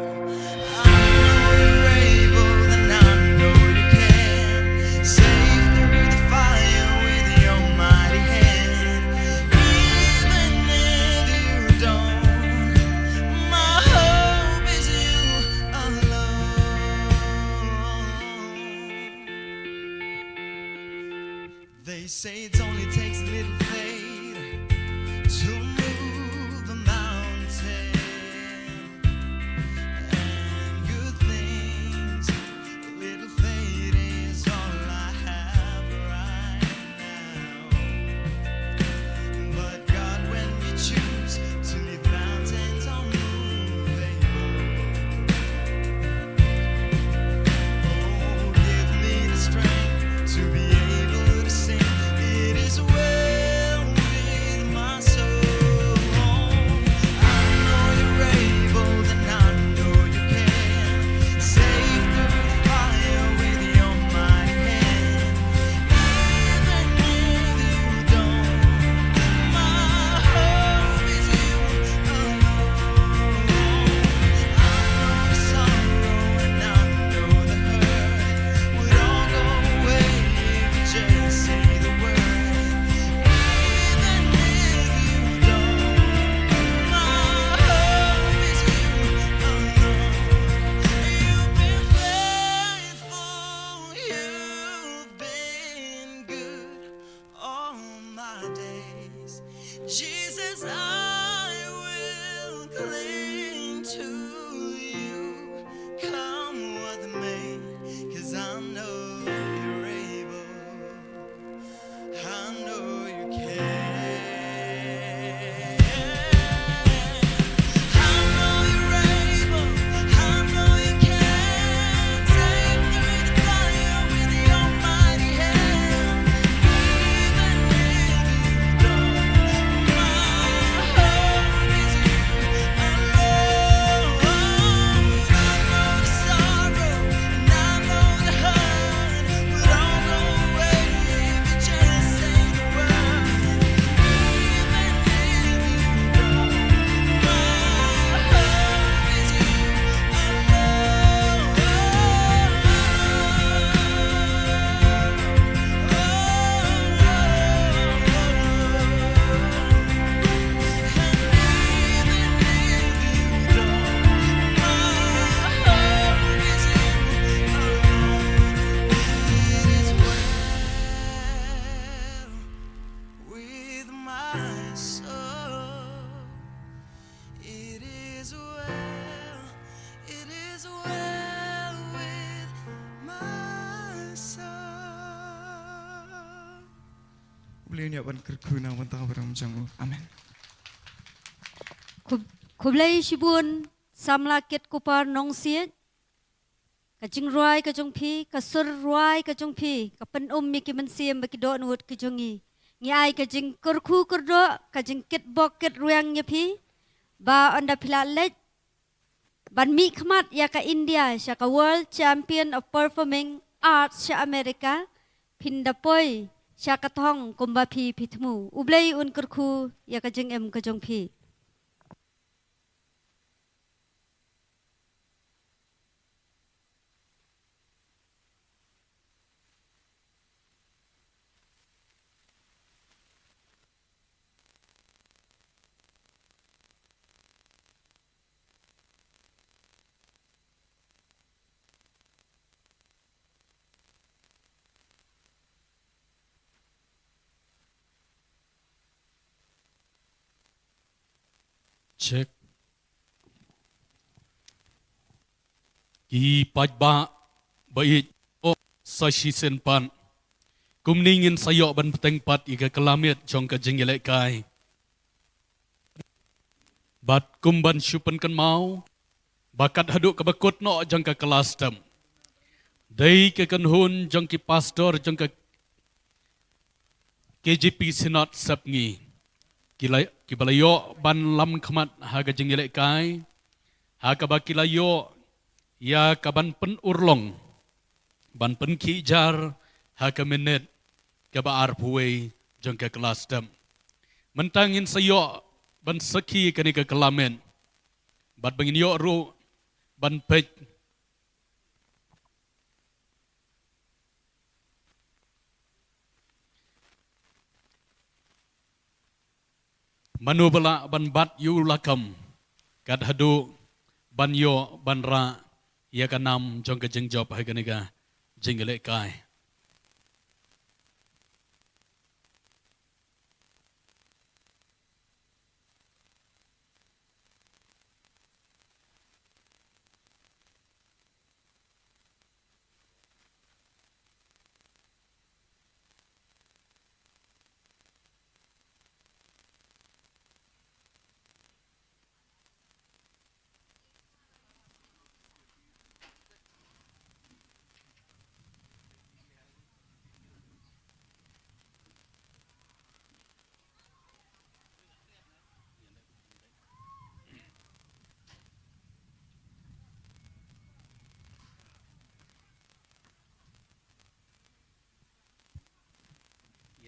I know you're able and I know you can. Safe through the fire with your mighty hand. Even if you don't, my hope is you alone. They say it only takes a little faith to move a mountain. And good things, a little faith is all I have right now. But God, when you choose to leave mountains unmovable, oh, give me the strength to be able to sing. It is well. Ïa ban kyrkhu na bynta ka burom jong u. Amen. Khub-, khublei shibun samla Kit Kupar Nongsiej. Ka jingrwai ka jong phi, ka sur rwai ka jong phi, ka pynum ïa ki mynsiem bad ki dohnud ki jong ngi. Ngi ai ka jingkyrkhu kyrdoh, ka jingkitbok kitrwiang ïa phi. Ba ynda phi la leit ban mihkhmat ïa ka India sha ka World Champion of Performing Arts sha America, phin da poi sha ka thong kumba phi phi thmu. U Blei un kyrkhu ïa ka jingim ka jong phi. Check. Ki paidbah ba ïeit, oh, sa shisien pat, kumne ngin sa ïoh ban bteng pat ïa ka kylla miet jong ka jingïalehkai. Bad kum ban shu pynkynmaw ba kat haduh kaba kut noh jong ka kylla step, dei ka kynhun jong ki pastor jong ka K J P Synod Sepngi, ki la, kiba la ïoh ban lam khmat ha ka jingïalehkai, ha kaba ki la ïoh ïa ka ban pynurlong, ban pynkhih jar ha ka minit kaba arphew wei jong ka kylla step. Mynta ngin sa ïoh ban sakhi kane ka kylla miet, bad ba ngin ïoh ruh ban peit mano ba lah ban bat ïa u lakam, kat haduh ban ïoh ban rah ïa ka nam jong ka jingjop ha kane ka jingïalehkai.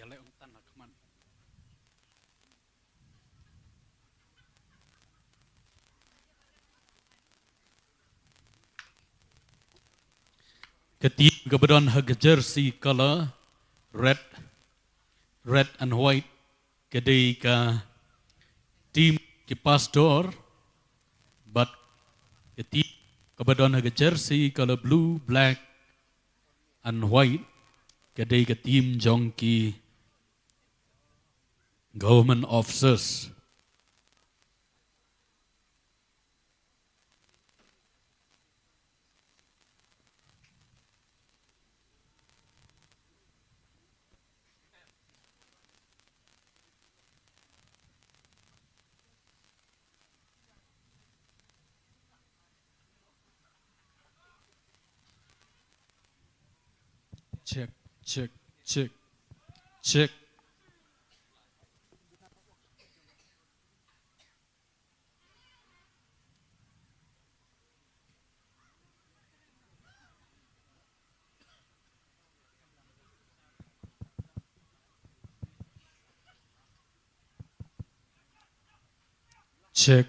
Ïa leh ong tan ha khmat. Ka team kaba don ha ka jersey color red, red and white, ka dei ka team ki pastor, bad ka team kaba don ha ka jersey color blue, black and white, ka dei ka team jong ki government officers. Check, check, check, check. Check.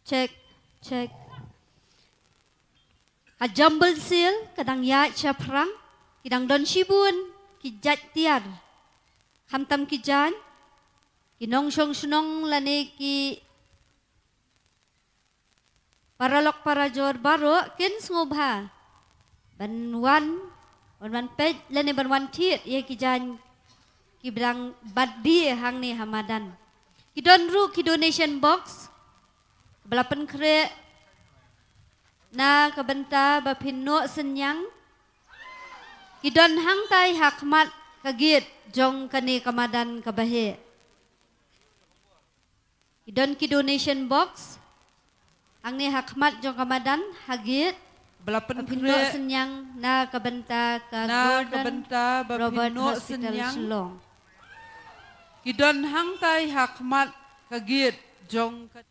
Check, check. Ka jumble seal ka dang ïaid shaphrang, ki dang don shibun ki jait tiar. Khamtam ki jaiñ, ki nongshong shnong lane ki paralok parajor baroh kin sngewbha ban wan, ban wan peit lane ban wan thied ïa ki jaiñ kiba dang bat die hangne ha madan. Ki don ruh ki donation box ba la pynkhreh na ka bynta ba phin noh synñiang. Ki don hangtai ha khmat ka gate jong kane ka madan kaba heh. Ki don ki donation box hangne ha khmat jong ka madan ha gate. Ba la pynkhreh, ba phin noh synñiang na ka bynta ka, na ka Gordon bynta ba phin Roberts noh Hospital synñiang. Shillong. Ki don hangtai ha khmat ka gate jong ka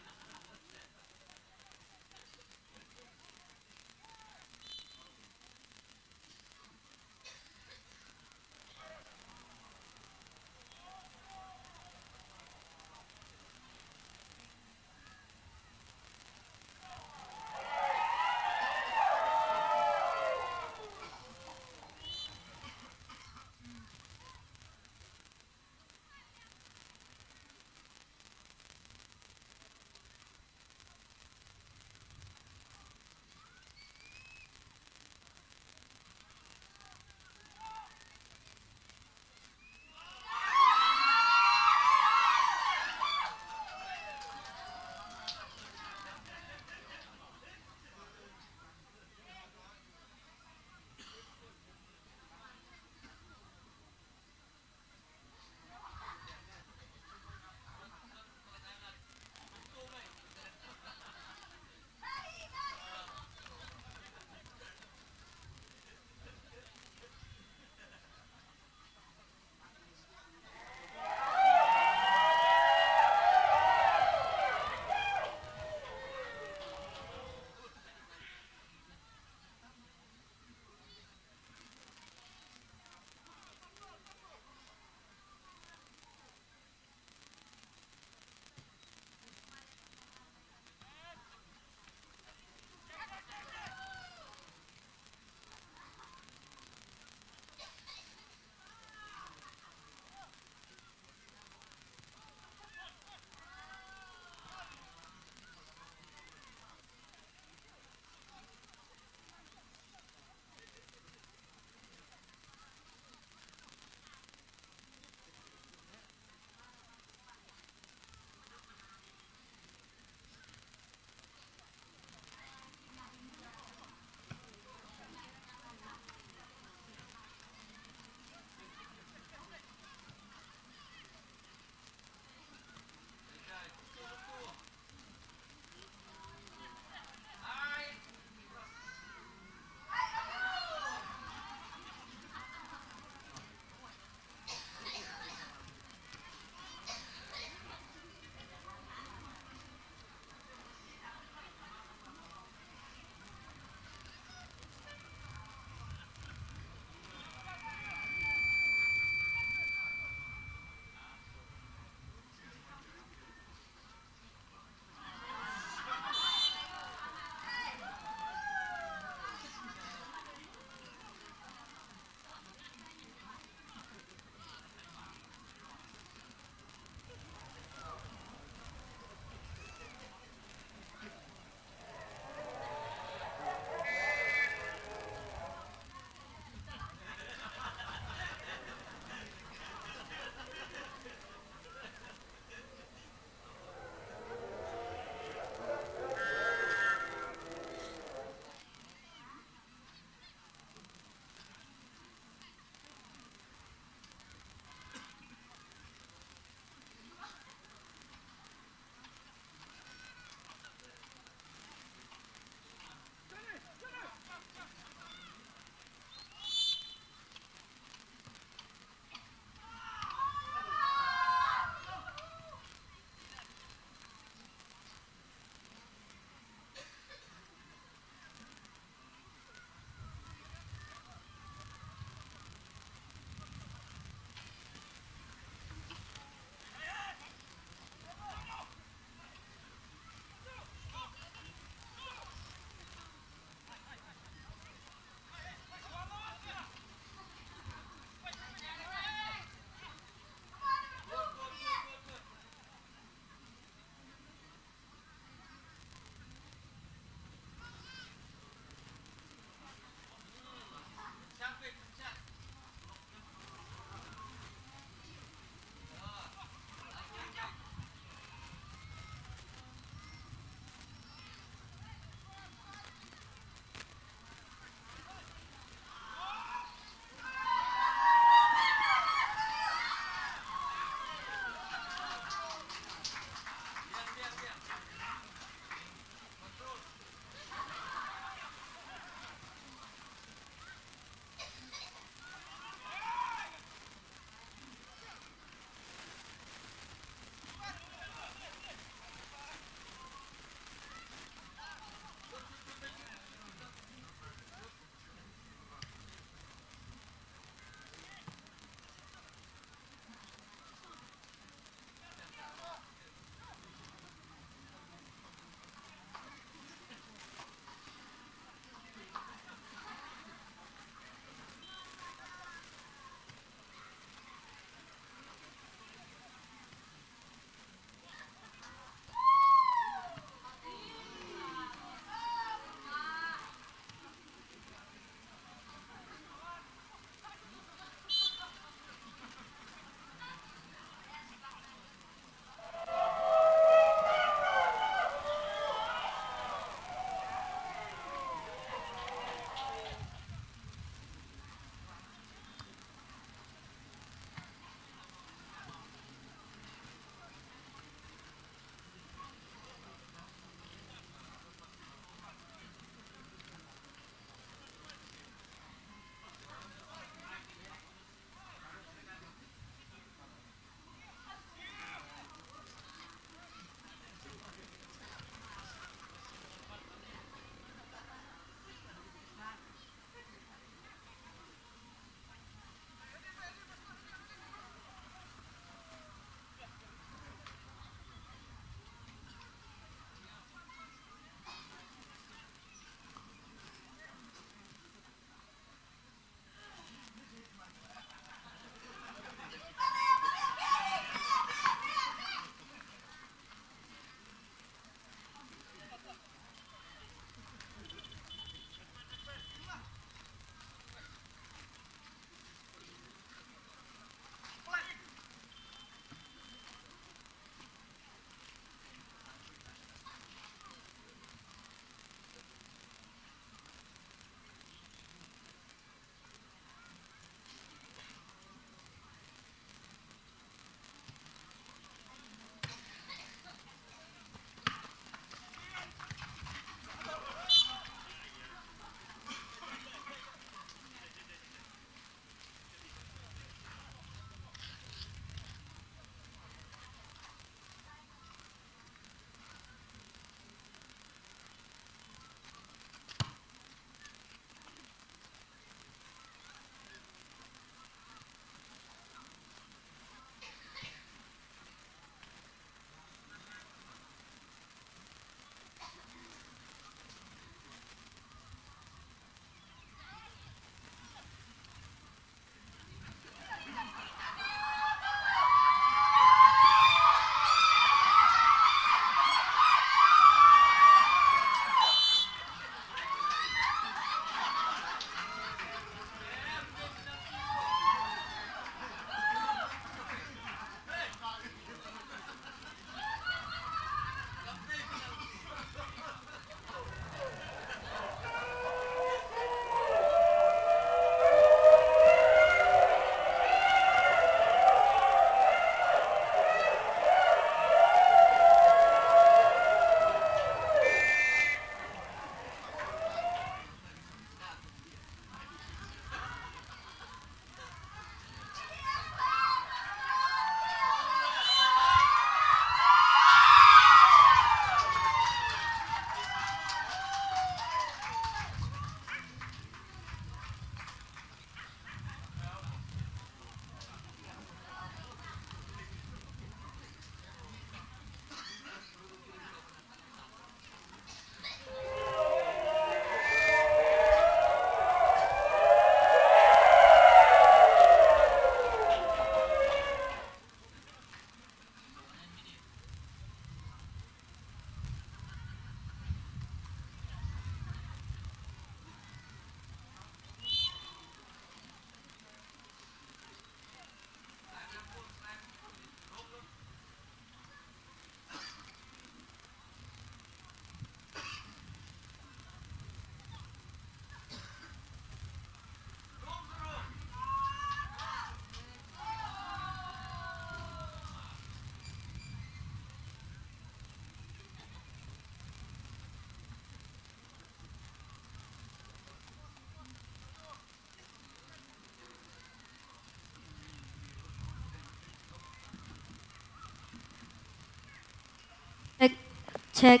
Check.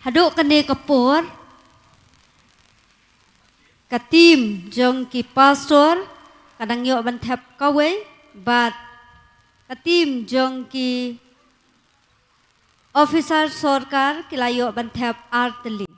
Haduh kane ka por, ka team jong ki pastor ka dang ïoh ban thep kawei, bad ka team jong ki officer sorkar ki la ïoh ban thep ar tylli.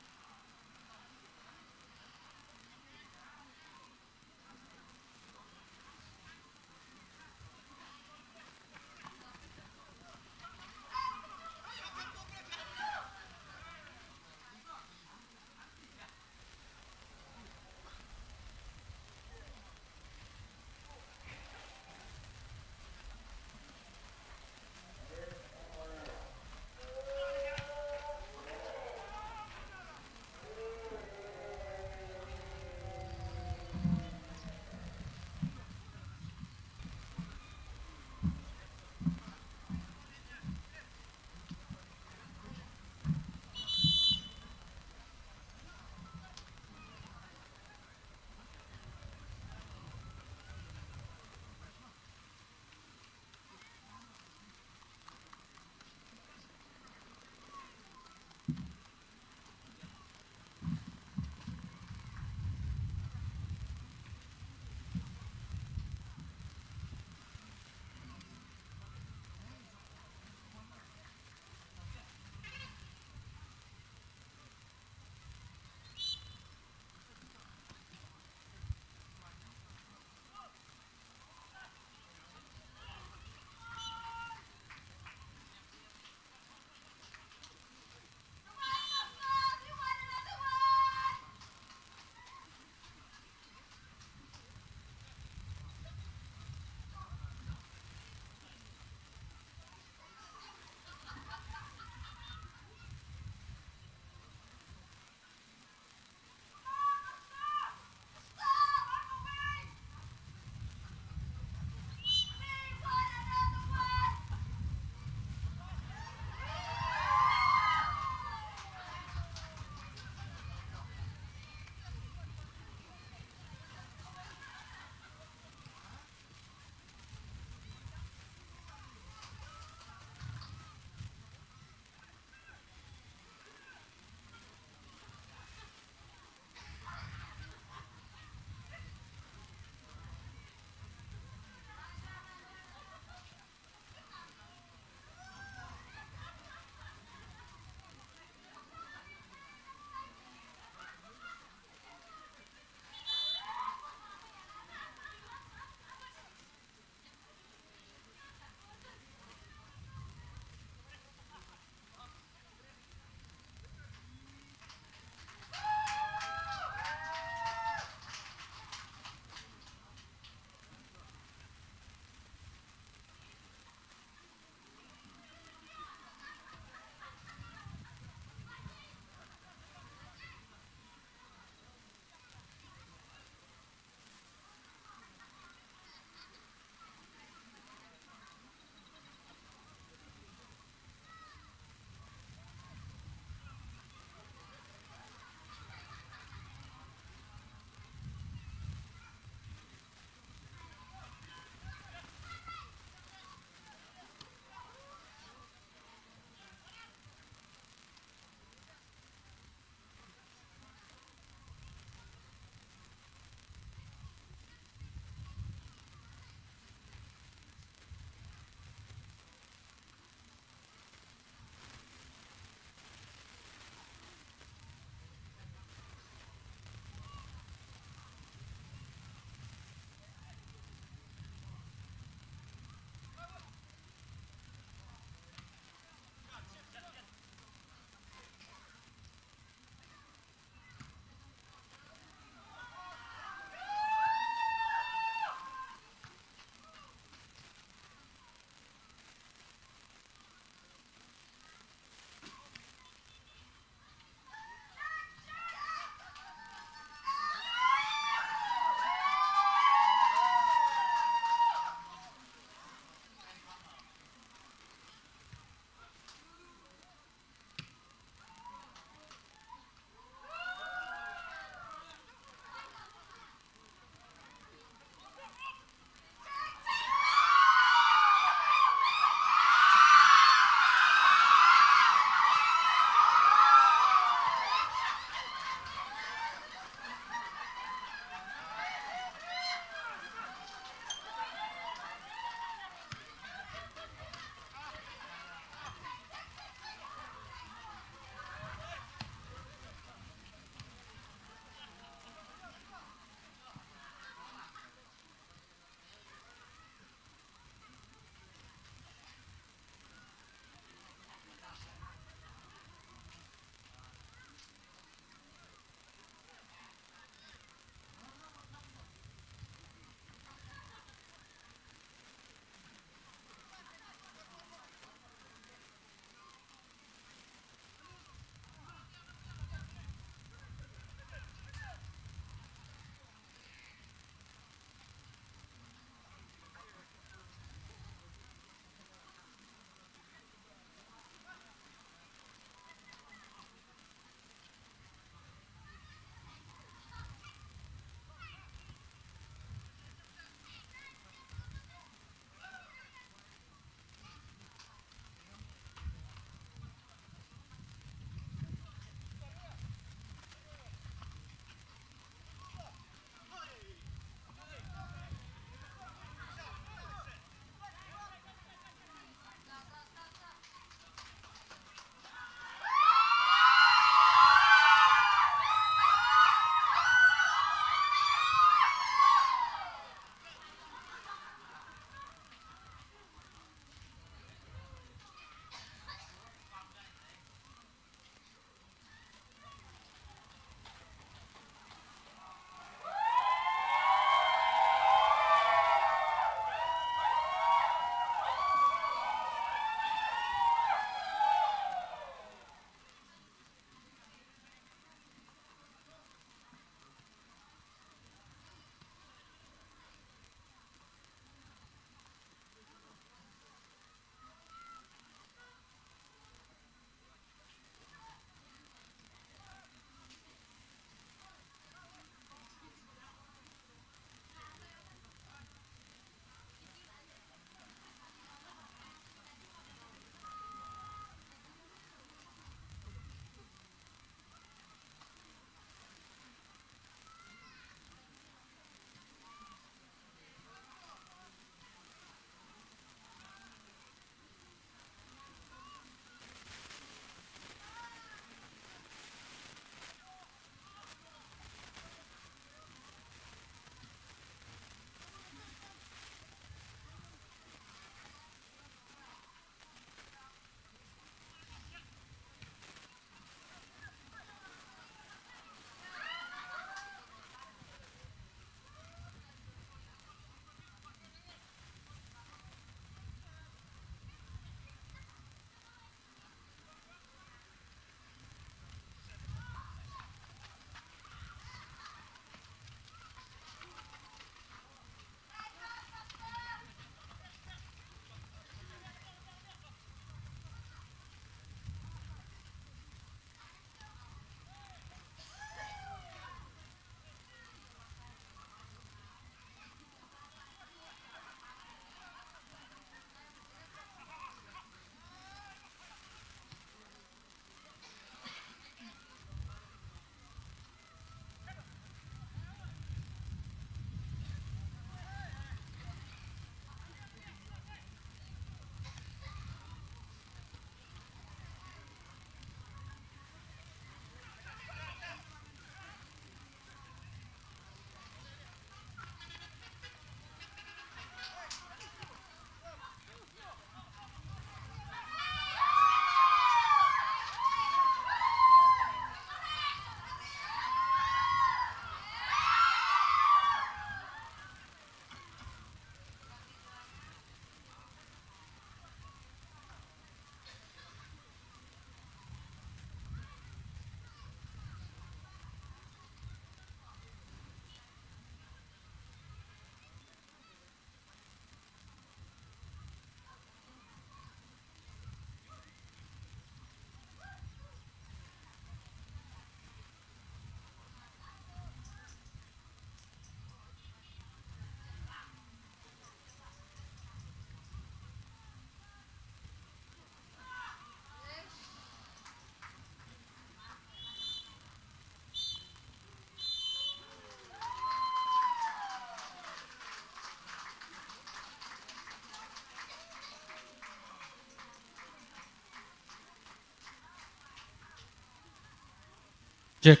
Check.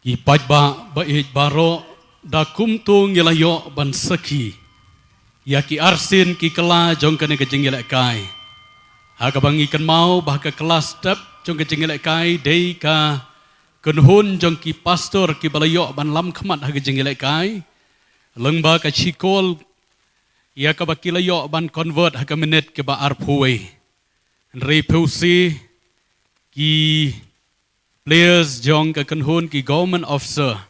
Ki paidbah ba ïeit baroh, da kumto ngi la ïoh ban sakhi ïa ki arsien ki kylla jong kane ka jingïalehkai. Ha kaba ngi kynmaw ba ha ka kylla step jong ka jingïalehkai dei ka kynhun jong ki pastor kiba la ïoh ban lam khmat ha ka jingïalehkai. Lyngba ka shikol ïa kaba ki la ïoh ban convert ha ka minit kaba arphew wei. Hynrei phi sngewsih, ki players jong ka kynhun, ki government officer,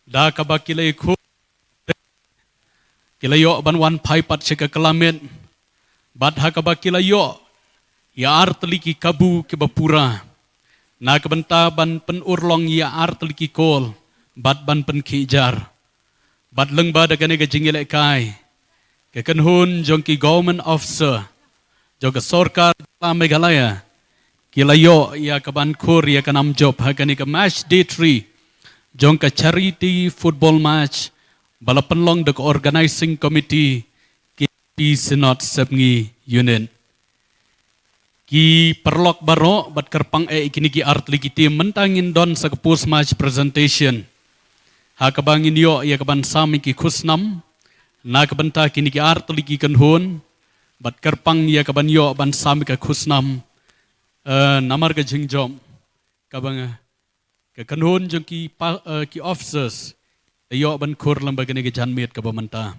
da kaba ki la ïoh, ki la ïoh ban wan phai pat sha ka kylla miet, bad ha kaba ki la ïoh ïa artylli ki kabu kiba pura na ka bynta ban pynurlong ïa artylli ki kol bad ban pynkhih jar. Bad lyngba da kane ka jingïalehkai, ka kynhun jong ki government officer jong ka sorkar jylla Meghalaya ki la ïoh ïa ka ban khur ïa ka nam jop ha kane ka match day three jong ka charity football match ba la pynlong da ka organizing committee K P Synod Sepngi Unit. Ki paralok baroh, bad kyrpang eh ïa kine ki artylli ki team, mynta ngin don sa ka post match presentation. Ha kaba ngin ïoh ïa ka ban sam ïa ki khusnam na ka bynta kine ki artylli ki kynhun, bad kyrpang ïa ka ban ïoh ban sam ïa ka khusnam, eh, namar ka jingjop kaba nga, ka kynhun jong ki pa-, eh, ki officers, la ïoh ban khur lyngba kane ka janmiet kaba mynta.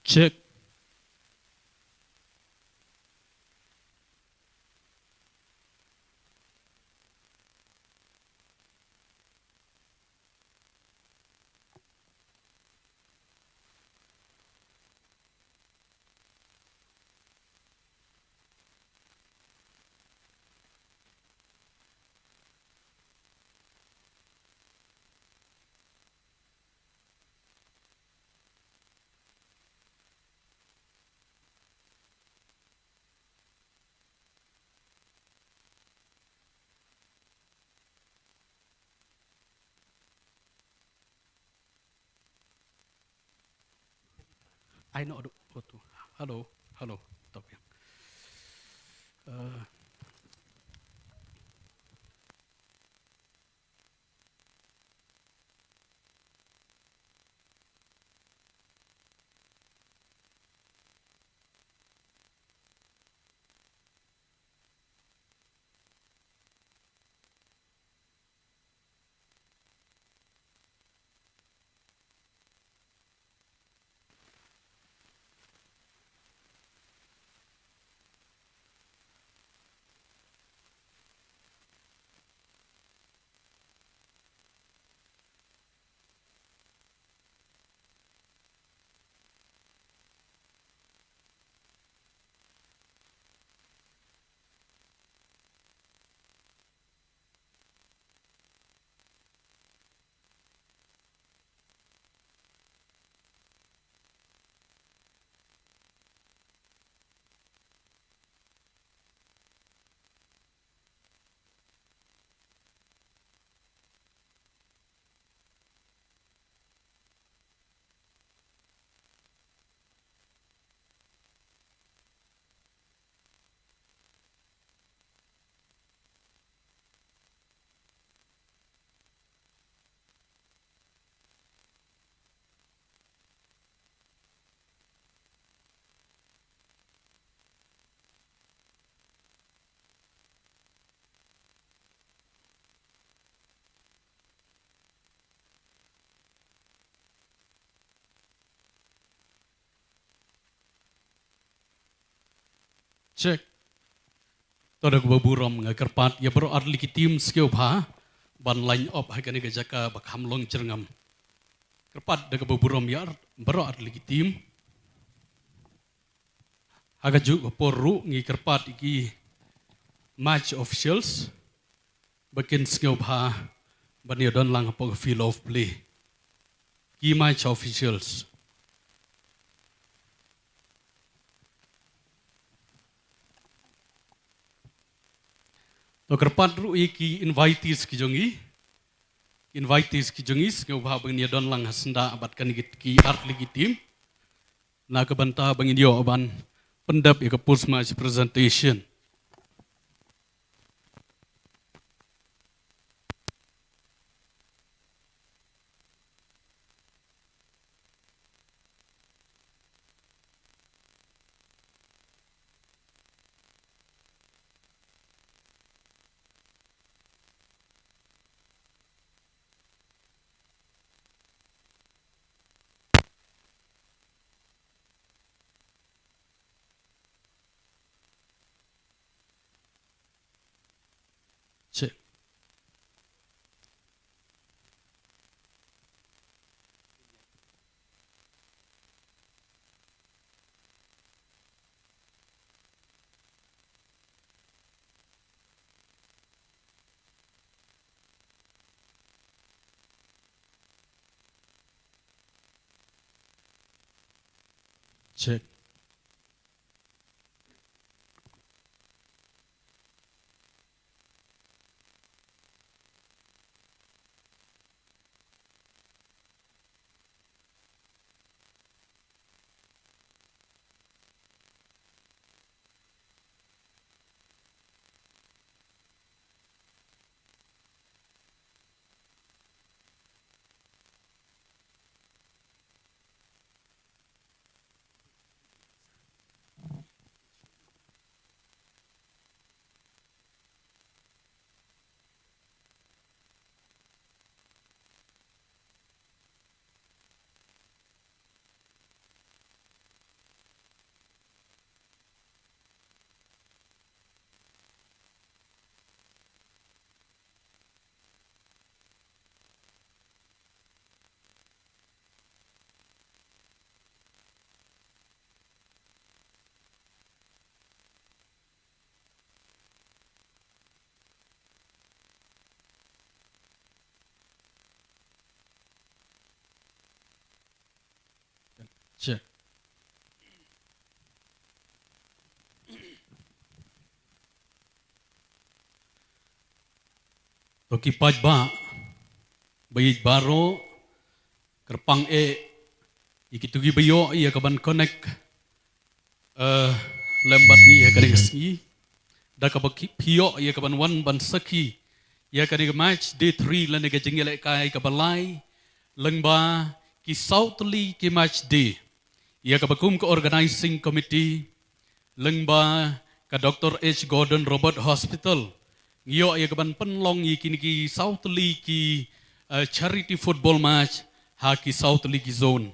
Check. Ai no, aduh, hotu. Hello, hello, top ya. Eh, Check. To da kaba burom nga kyrpad ïa baroh artylli ki team skhem bha ban line up ha kane ka jaka ba kham long jyrngam. kyrpad da kaba burom ïa baroh artylli ki team. Ha kajuh ka por ruh ngi kyrpad ïa ki match officials ba kin sngewbha ban ïa don lang hapoh ka field of play. Ki match officials. To kyrpad ruh ïa ki invitees ki jong ngi. Invitees ki jong ngi sngewbha ban ïa don lang ha syndah bad kane ki, ki artylli ki team. Na ka bynta ba ngin ïoh ban pyndep ïa ka post match presentation. Check. Check. Check. To ki paidbah ba ïeit baroh, kyrpang eh ïa kito kiba ïoh ïa kaban connect, eh, lem bad ngi ha kane ka sngi. Da kaba ki, phi ïoh ïa kaban wan ban sakhi ïa kane ka match day three lane ka jingïalehkai kaba lai lyngba ki saw tylli ki match day. Ïa kaba kum ka organizing committee lyngba ka Doctor H Gordon Roberts Hospital, ngi ïoh ïa kaban pynlong ïa kine ki saw tylli ki, eh, charity football match ha ki saw tylli ki zone.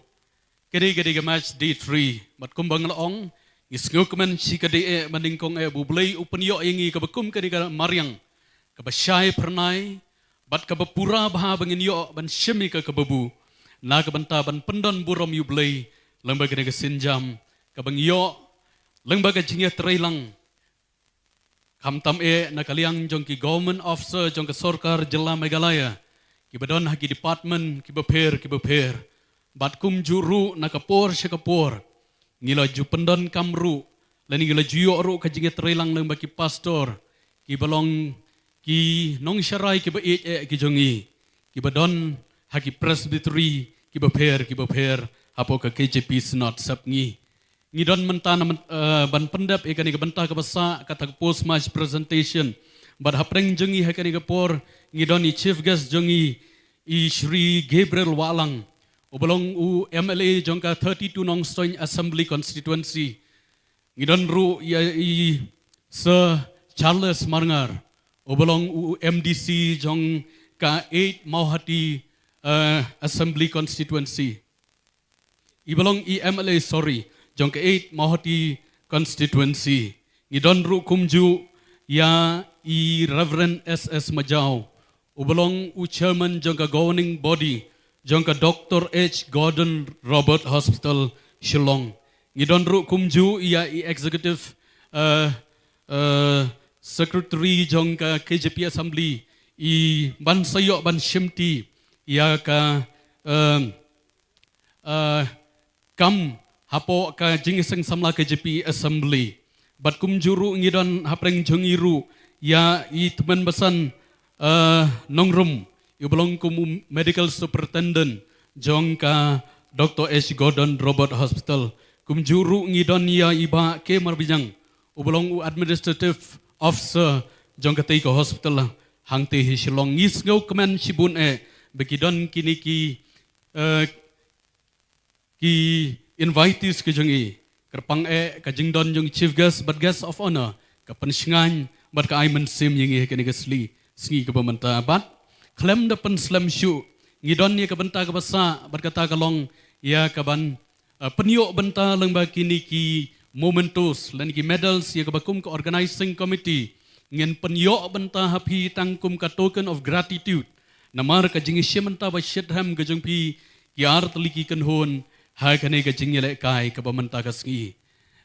Ka dei, ka dei ka match day three. Bad kumba nga la ong, ngi sngewkmen shikatdei eh, ba nyngkong eh ba U Blei u pynïoh ïa ngi kaba kum kane ka mariang kaba shai phyrnai bad kaba pura bha ba ngin ïoh ban shim ïa ka kaba buh na ka bynta ban pyndon burom ïa U Blei lyngba kane ka sienjam kaba ngi ïoh lyngba ka jingïatreilang. Khamtam eh na ka liang jong ki government officer jong ka sorkar jylla Meghalaya kiba don ha ki department kiba pher kiba pher. Bad kumjuh ruh na ka por sha ka por ngi la ju pyndonkam ruh lane ngi la ju ïoh ruh ka jingïatreilang lyngba ki pastor kiba long ki nongsharai kiba ïeit eh ki jong ngi kiba don ha ki presbytery kiba pher kiba pher hapoh ka K J P Synod Sepngi. Ngi don mynta na myn-, eh, ban pyndep ïa kane ka bynta kaba sah, kata ka post match presentation. Bad hapdeng jong ngi ha kane ka por ngi don i chief guest jong ngi, i Shri Gabriel Wahlang, uba long u M L A jong ka thirty-two Nongstoiñ Assembly Constituency. Ngi don ruh ïa i Sir Charles Marngar, uba long u M D C jong ka eight Mawhati, eh, Assembly Constituency. Iba long i M L A, sorry, jong ka eight Mawhati Constituency. Ngi don ruh kumjuh ïa i Reverend S S Majaw, uba long u chairman jong ka governing body jong ka Doctor H Gordon Roberts Hospital, Shillong. Ngi don ruh kumjuh ïa i executive, eh, eh, secretary jong ka K J P Assembly, i ban sa ïoh ban shimti ïa ka, eh, eh, kam hapoh ka jingïaseng samla K J P Assembly. Bad kumjuh ruh ngi don hapdeng jong ngi ruh ïa i tymmen basan, eh, Nongrum, i ba long kum u medical superintendent jong ka Doctor H Gordon Roberts Hospital. Kumjuh ruh ngi don ïa i Bah K Marbaniang, u ba long u administrative officer jong katei ka hospital hangtei ha Shillong. Ngi sngewkmen shibun eh ba ki don kine ki, eh, ki invitees ki jong ngi, kyrpang eh ka jingdon jong chief guest bad guest of honour, ka pynshngaiñ bad ka ai mynsiem ïa ngi ha kane ka sngi, sngi kaba mynta. Bad khlem da pynslem shuh, ngi don ïa ka bynta kaba sah bad kata ka long ïa ka ban, eh, pynïoh bynta lyngba kine ki mementos lane ki medals ïa kaba kum ka organizing committee ngin pynïoh bynta ha phi tang kum ka token of gratitude namar ka jingïashim bynta ba shitrhem ka jong phi ki artylli ki kynhun ha kane ka jingïalehkai kaba mynta ka sngi.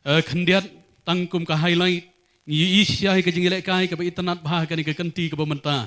Eh, khyndiat tang kum ka highlight, ngi ïohi shai ka jingïalehkai kaba itynnad bha ha kane ka kynti kaba mynta.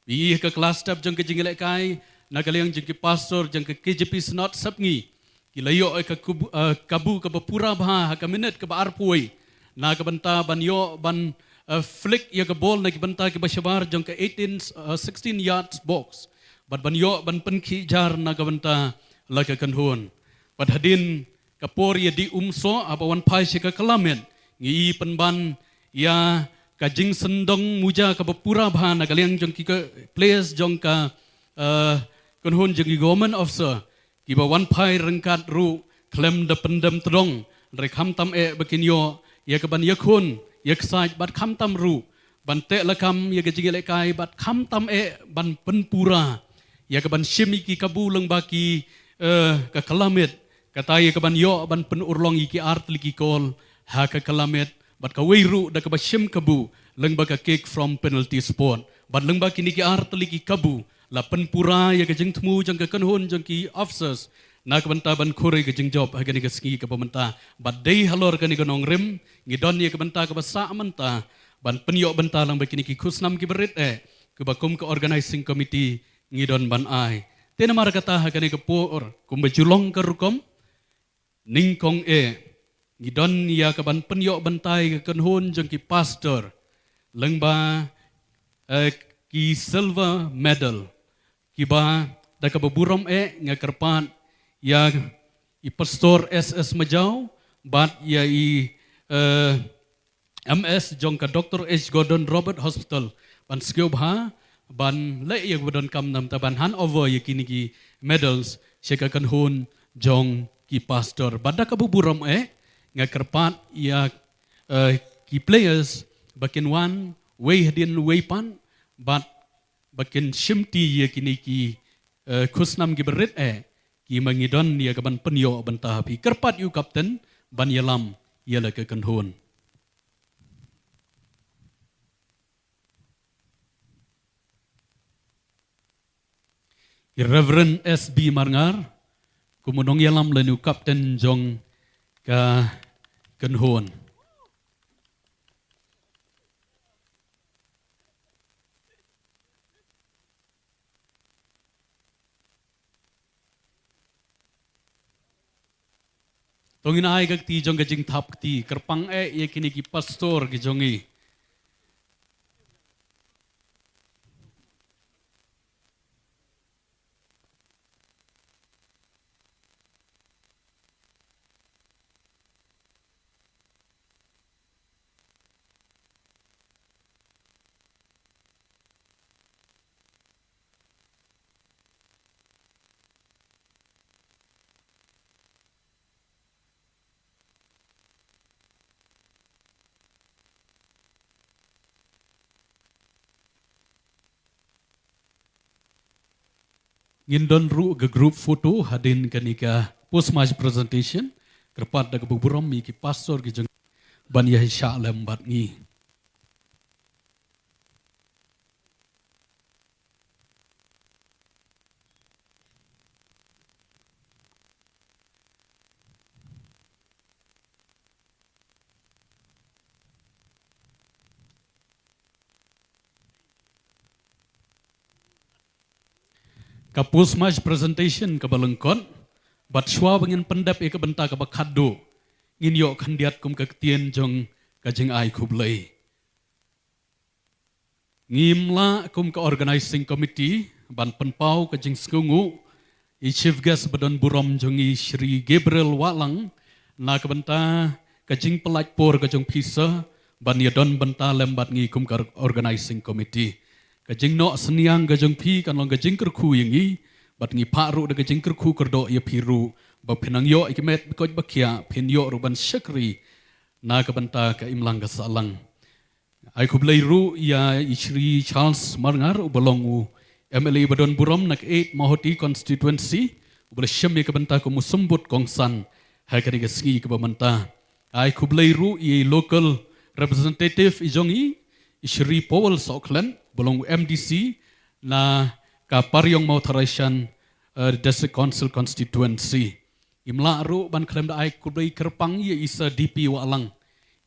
Ngi ïohi ka class step jong ka jingïalehkai na ka liang jong ki pastor jong ka K J P Synod Sepngi, ki la ïoh ïa ka kubu-, eh, kabu kaba pura bha ha ka minit kaba arphew wei na ka bynta ban ïoh ban, eh, flick ïa ka bol na ki bynta kiba shabar jong ka eighteen, eh, sixteen yards box. Bad ban ïoh ban pynkhih jar na ka bynta la ka kynhun. Bad hadien ka por ïa dih umsoh haba wan phai sha ka kylla miet, ngi ïohi pynban ïa ka jingsyndong muja kaba pura bha na ka liang jong ki ka players jong ka, eh, kynhun jong ki government officer, kiba wan phai ryngkat ruh khlem da pyndem tdong, hynrei khamtam eh ba kin ïoh ïa ka ban ïakhun ïaksaid bad khamtam ruh ban teh lakam ïa ka jingïalehkai bad khamtam eh ban pynpura ïa ka ban shim ïa ki kabu lyngba ki, eh, ka kylla miet, kata ïa ka ban ïoh ban pynurlong ïa ki artylli ki kol ha ka kylla miet, bad kawei ruh da kaba shim kabu lyngba ka kick from penalty spot. Bad lyngba kine ki artylli ki kabu la pynpura ïa ka jingthmu jong ka kynhun jong ki officers na ka bynta ban khur ïa ka jingjop ha kane ka sngi kaba mynta. Bad dei halor kane ka nongrim ngi don ïa ka bynta kaba sah mynta ban pynïoh bynta lyngba kine ki khusnam kiba rit eh, kiba kum ka organizing committee ngi don ban ai. Te namar kata ha kane ka por kumba ju long ka rukom, nyngkong eh ngi don ïa ka ban pynïoh bynta ïa ka kynhun jong ki pastor lyngba, eh, ki silver medal, kiba da kaba burom eh nga kyrpad ïa i Pastor S S Majaw bad ïa i, eh, M S jong ka Doctor H Gordon Roberts Hospital ban sngewbha ban leh ïa kaba donkam namar ban hand over ïa kine ki medals sha ka kynhun jong ki pastor. Bad da kaba burom eh nga kyrpad ïa, eh, ki players ba kin wan wei hadien wei pat bad ba kin shimti ïa kine ki, eh, khusnam kiba rit eh, ki ma ngi don ïa ka ban pynïoh bynta ha phi. Kyrpad ïa u kapten ban ïalam ïa la ka kynhun. I Reverend S B Marngar kum u nongïalam lane u kapten jong ka kynhun. To ngin ai ka kti jong ka jingthap kti, kyrpang eh ïa kine ki pastor ki jong ngi. Ngin don ruh ka group photo hadien kane ka post match presentation. Kyrpad da kaba burom ïa ki pastor ki jong ban ïa shah lem bad ngi. Ka post match presentation kaba lyngkot, bad shuwa ba ngin pyndep ïa ka bynta kaba khatduh, ngin ïoh khyndiat kum ka ktien jong ka jingai khublei. Ngim lah kum ka organizing committee ban pynpaw ka jingsngewnguh ïa i chief guest ba don burom jong ngi, Shri Gabriel Wahlang, na ka bynta ka jingpyllait por ka jong phi sir ban ïadon bynta lem bad ngi kum ka organizing committee. Ka jingnoh synñiang ka jong phi kan long ka jingkyrkhu ïa ngi, bad ngi phah ruh da ka jingkyrkhu kyrdoh ïa phi ruh ba phin nang ïoh ïa ki met ba koit ba khiah, phin ïoh ruh ban shakri na ka bynta ka imlang ka sahlang. Ai khublei ruh ïa i Shri Charles Marngar, uba long u M L A ba don burom na ka eight Mawhati constituency, uba la shim ïa ka bynta kum u symbud kongsan ha kane ka sngi kaba mynta. Ai khublei ruh ïa i local representative i jong i, i Shri Powell Sohkhlet, uba long u M D C na ka Pariong Mawthadraishan, eh, District Council constituency. Ngim lah ruh ban khlem da ai khublei kyrpang ïa i sir D P Wahlang,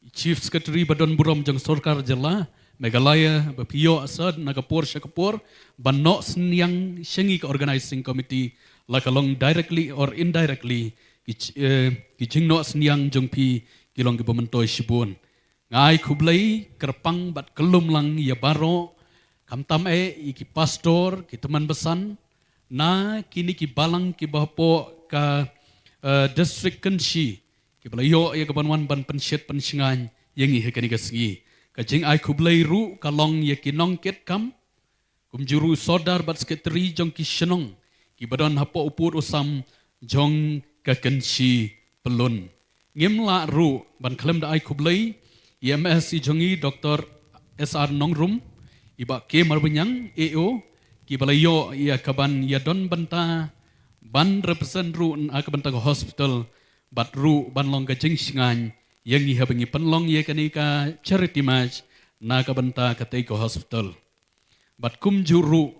i Chief Secretary ba don burom jong sorkar jylla Meghalaya, ba phi ïoh sir na ka por sha ka por ban noh synñiang sha ngi ka organizing committee, la ka long directly or indirectly, ki j-, eh, ki jingnoh synñiang jong phi ki long kiba myntoi shibun. Nga ai khublei kyrpang bad kyllum lang ïa baroh, khamtam eh ïa ki pastor, ki tymmen basan na kine ki balang kiba hapoh ka, eh, district Kynshi, kiba la ïoh ïa ka ban wan ban pynshit pynshngaiñ ïa ngi ha kane ka sngi. Ka jingai khublei ruh ka long ïa ki nongkitkam, kumjuh ruh sordar bad sekretari jong ki shnong kiba don hapoh u pud u sam jong ka Kynshi Pyllun. Ngim lah ruh ban khlem da ai khublei ïa i M S i jong ngi, Doctor S R Nongrum, i Bah K Marbaniang, A O, kiba la ïoh ïa ka ban ïadon bynta ban represent ruh na ka bynta ka hospital, bad ruh ban long ka jingshngaiñ ïa ngi haba ngi pynlong ïa kane ka charity match na ka bynta katei ka hospital. Bad kumjuh ruh,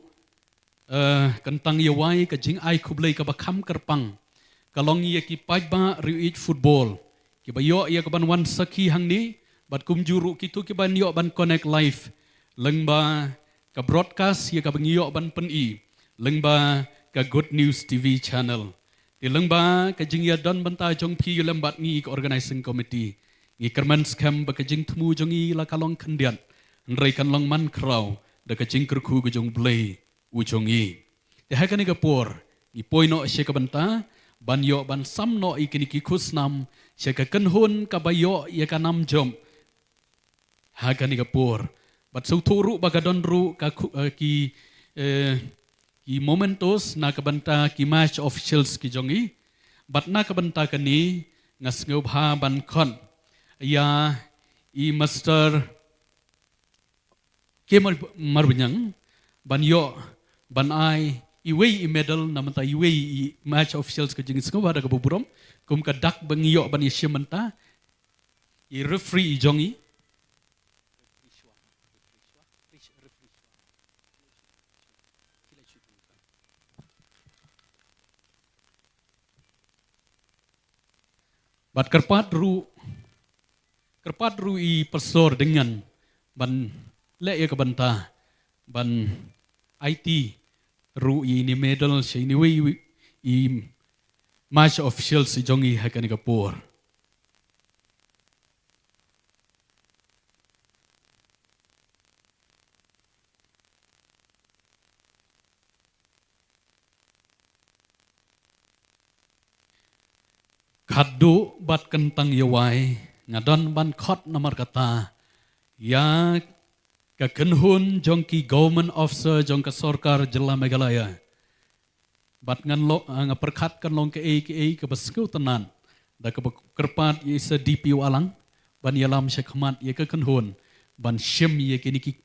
eh, kyntang ïa wai ka jingai khublei kaba kham kyrpang ka long ïa ki paidbah riew ïeit football kiba ïoh ïa ka ban wan sakhi hangne, bad kumjuh ruh kito kiban ïoh ban connect live lyngba ka broadcast ïa kaba ngi ïoh ban pyni lyngba ka Good News T V channel. Te lyngba ka jingïadon bynta jong phi lem bad ngi ka organizing committee, ngi kyrmen skhem ba ka jingthmu jong ngi la ka long khyndiat, hynrei kan long man khraw da ka jingkyrkhu ka jong Blei u jong ngi. Te ha kane ka por ngi poi noh sha ka bynta ban ïoh ban sam noh ïa kine ki khusnam sha ka kynhun kaba ïoh ïa ka nam jop ha kane ka por. Bad sngewthuh ruh ba ka don ruh ka khu-, eh, ki, eh, ki mementos na ka bynta ki match officials ki jong ngi. Bad na ka bynta kane nga sngewbha ban khot ïa i Mister K Mar-, Marbaniang ban ïoh ban ai iwei i medal na ka bynta iwei i match officials ka jong ngi. Sngewbha da kaba burom, kum ka dak ba ngi ïoh ban ïashim bynta i referee i jong ngi. Bad kyrpad ruh, kyrpad ruh i Pastor Dyngan ban leh ïa ka bynta ban aiti ruh ïa ine i medal sha ine iwei i match officials i jong ngi ha kane ka por. Khatduh bad kyntang ïa wai, nga don ban khot namar kata ïa ka kynhun jong ki government officer jong ka sorkar jylla Meghalaya. Bad ngan lo-, ah, nga pyrkhat kan long kaei kaei kaba sngewtynnat da kaba kyrpad ïa i Sir D P Wahlang ban ïalam shakhmat ïa ka kynhun ban shim ïa kine ki,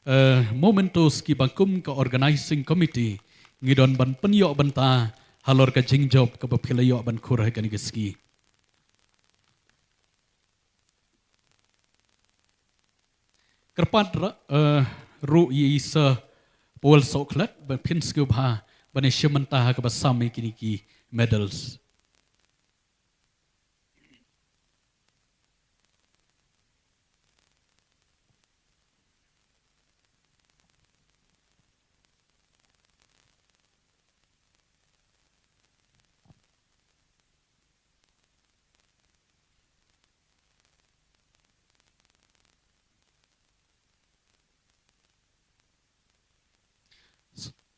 eh, mementos kiba kum ka organizing committee ngi don ban pynïoh bynta halor ka jingjop kaba phi la ïoh ban khur ha kane ka sngi. Kyrpad ra-, eh, ruh ïa i Sir Powell Sohkhlet ban phin sngewbha ban ïashim bynta ha kaba sam ïa kine ki medals.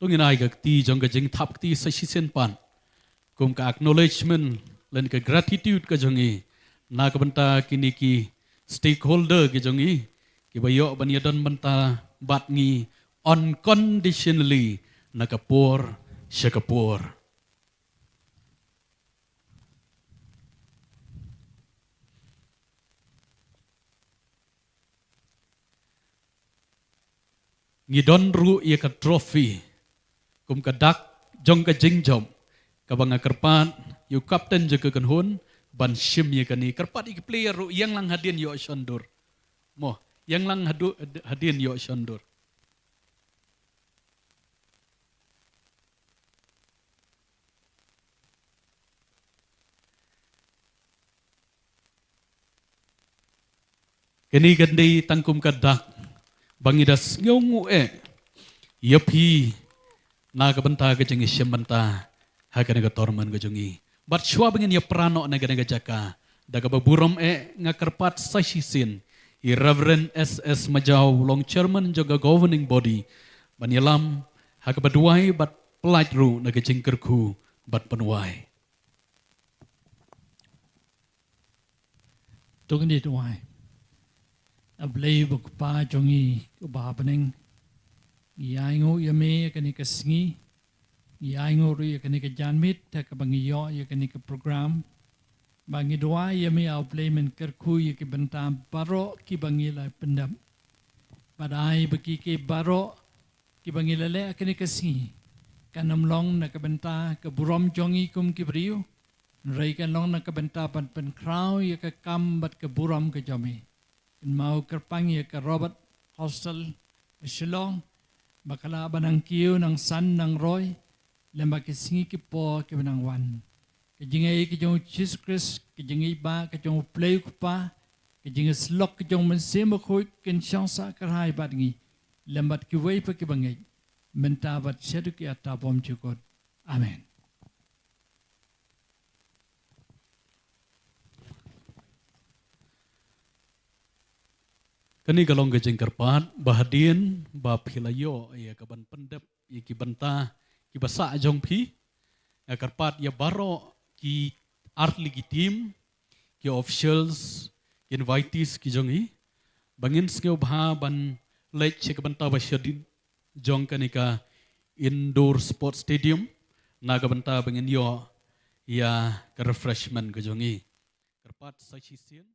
Ngin ai ka kti jong ka jingthap kti sa shisien pat kum ka acknowledgement lane ka gratitude ka jong ngi na ka bynta kine ki stakeholder ki jong ngi kiba ïoh ban ïadon bynta bad ngi unconditionally na ka por sha ka por. Ngi don ruh ïa ka trophy kum ka dak jong ka jingjop kaba nga kyrpad ïa u captain jong ka kynhun ban shim ïa kane. Kyrpad ïa ki player ruh, ïeng lang hadien ïoh shon dur. Mo, ïeng lang hadu-, hadien ïoh shon dur. Kane kan dei tang kum ka dak ba ngi da sngewnguh eh ïa phi na ka bynta ka jingïashim bynta ha kane ka tournament ka jong ngi. Bad shuwa ba ngin ïa pra noh na kane ka jaka, da kaba burom eh nga kyrpad sa shisien ïa Reverend S S Majaw, long chairman jong ka governing body, ban ïalam ha kaba duwai bad pyllait ruh na ka jingkyrkhu bad pynwai. To ngin ïa duwai. A Blei ba u Kpa jong ngi uba ha bneng, ngi ainguh ïa me ïa kane ka sngi, ngi ainguh ruh ïa kane ka janmiet ha kaba ngi ïoh ïa kane ka program. Ba ngi duwai ïa me, A Blei, men kyrkhu ïa ki bynta baroh kiba ngi la pyndep. Bad ai ba ki, ki baroh kiba ngi la leh ha kane ka sngi kan ym long na ka bynta ka burom jong ngi kum ki briew, hynrei kan long na ka bynta ban pynkhraw ïa ka kam bad ka burom ka jong me. Kynmaw kyrpang ïa ka Robert Hostel ha Shillong, ba ka lah ban nang kiew nang san nang roi lem bad ki sngi ki por kiba nang wan. Ka jingaiei ka jong U Jisu Khrist, ka jingïeit ba ka jong U Blei U Kpa, ka jingïasyllok ka jong U Mynsiem Bakhuid kin shong sah kyrhai bad ngi lem bad kiwei pat kiba ngeit, mynta bad shaduh ki arta bymjukut. Amen. Kane ka long ka jingkyrpad ba hadien ba phi la ïoh ïa ka ban pyndep ïa ki bynta kiba sah jong phi, nga kyrpad ïa baroh ki artylli ki team, ki officials, ki invitees ki jong ngi, ba ngin sngewbha ban leit sha ka bynta ba shadien jong kane ka indoor sports stadium na ka bynta ba ngin ïoh ïa ka refreshment ka jong ngi. Kyrpad sa shisien.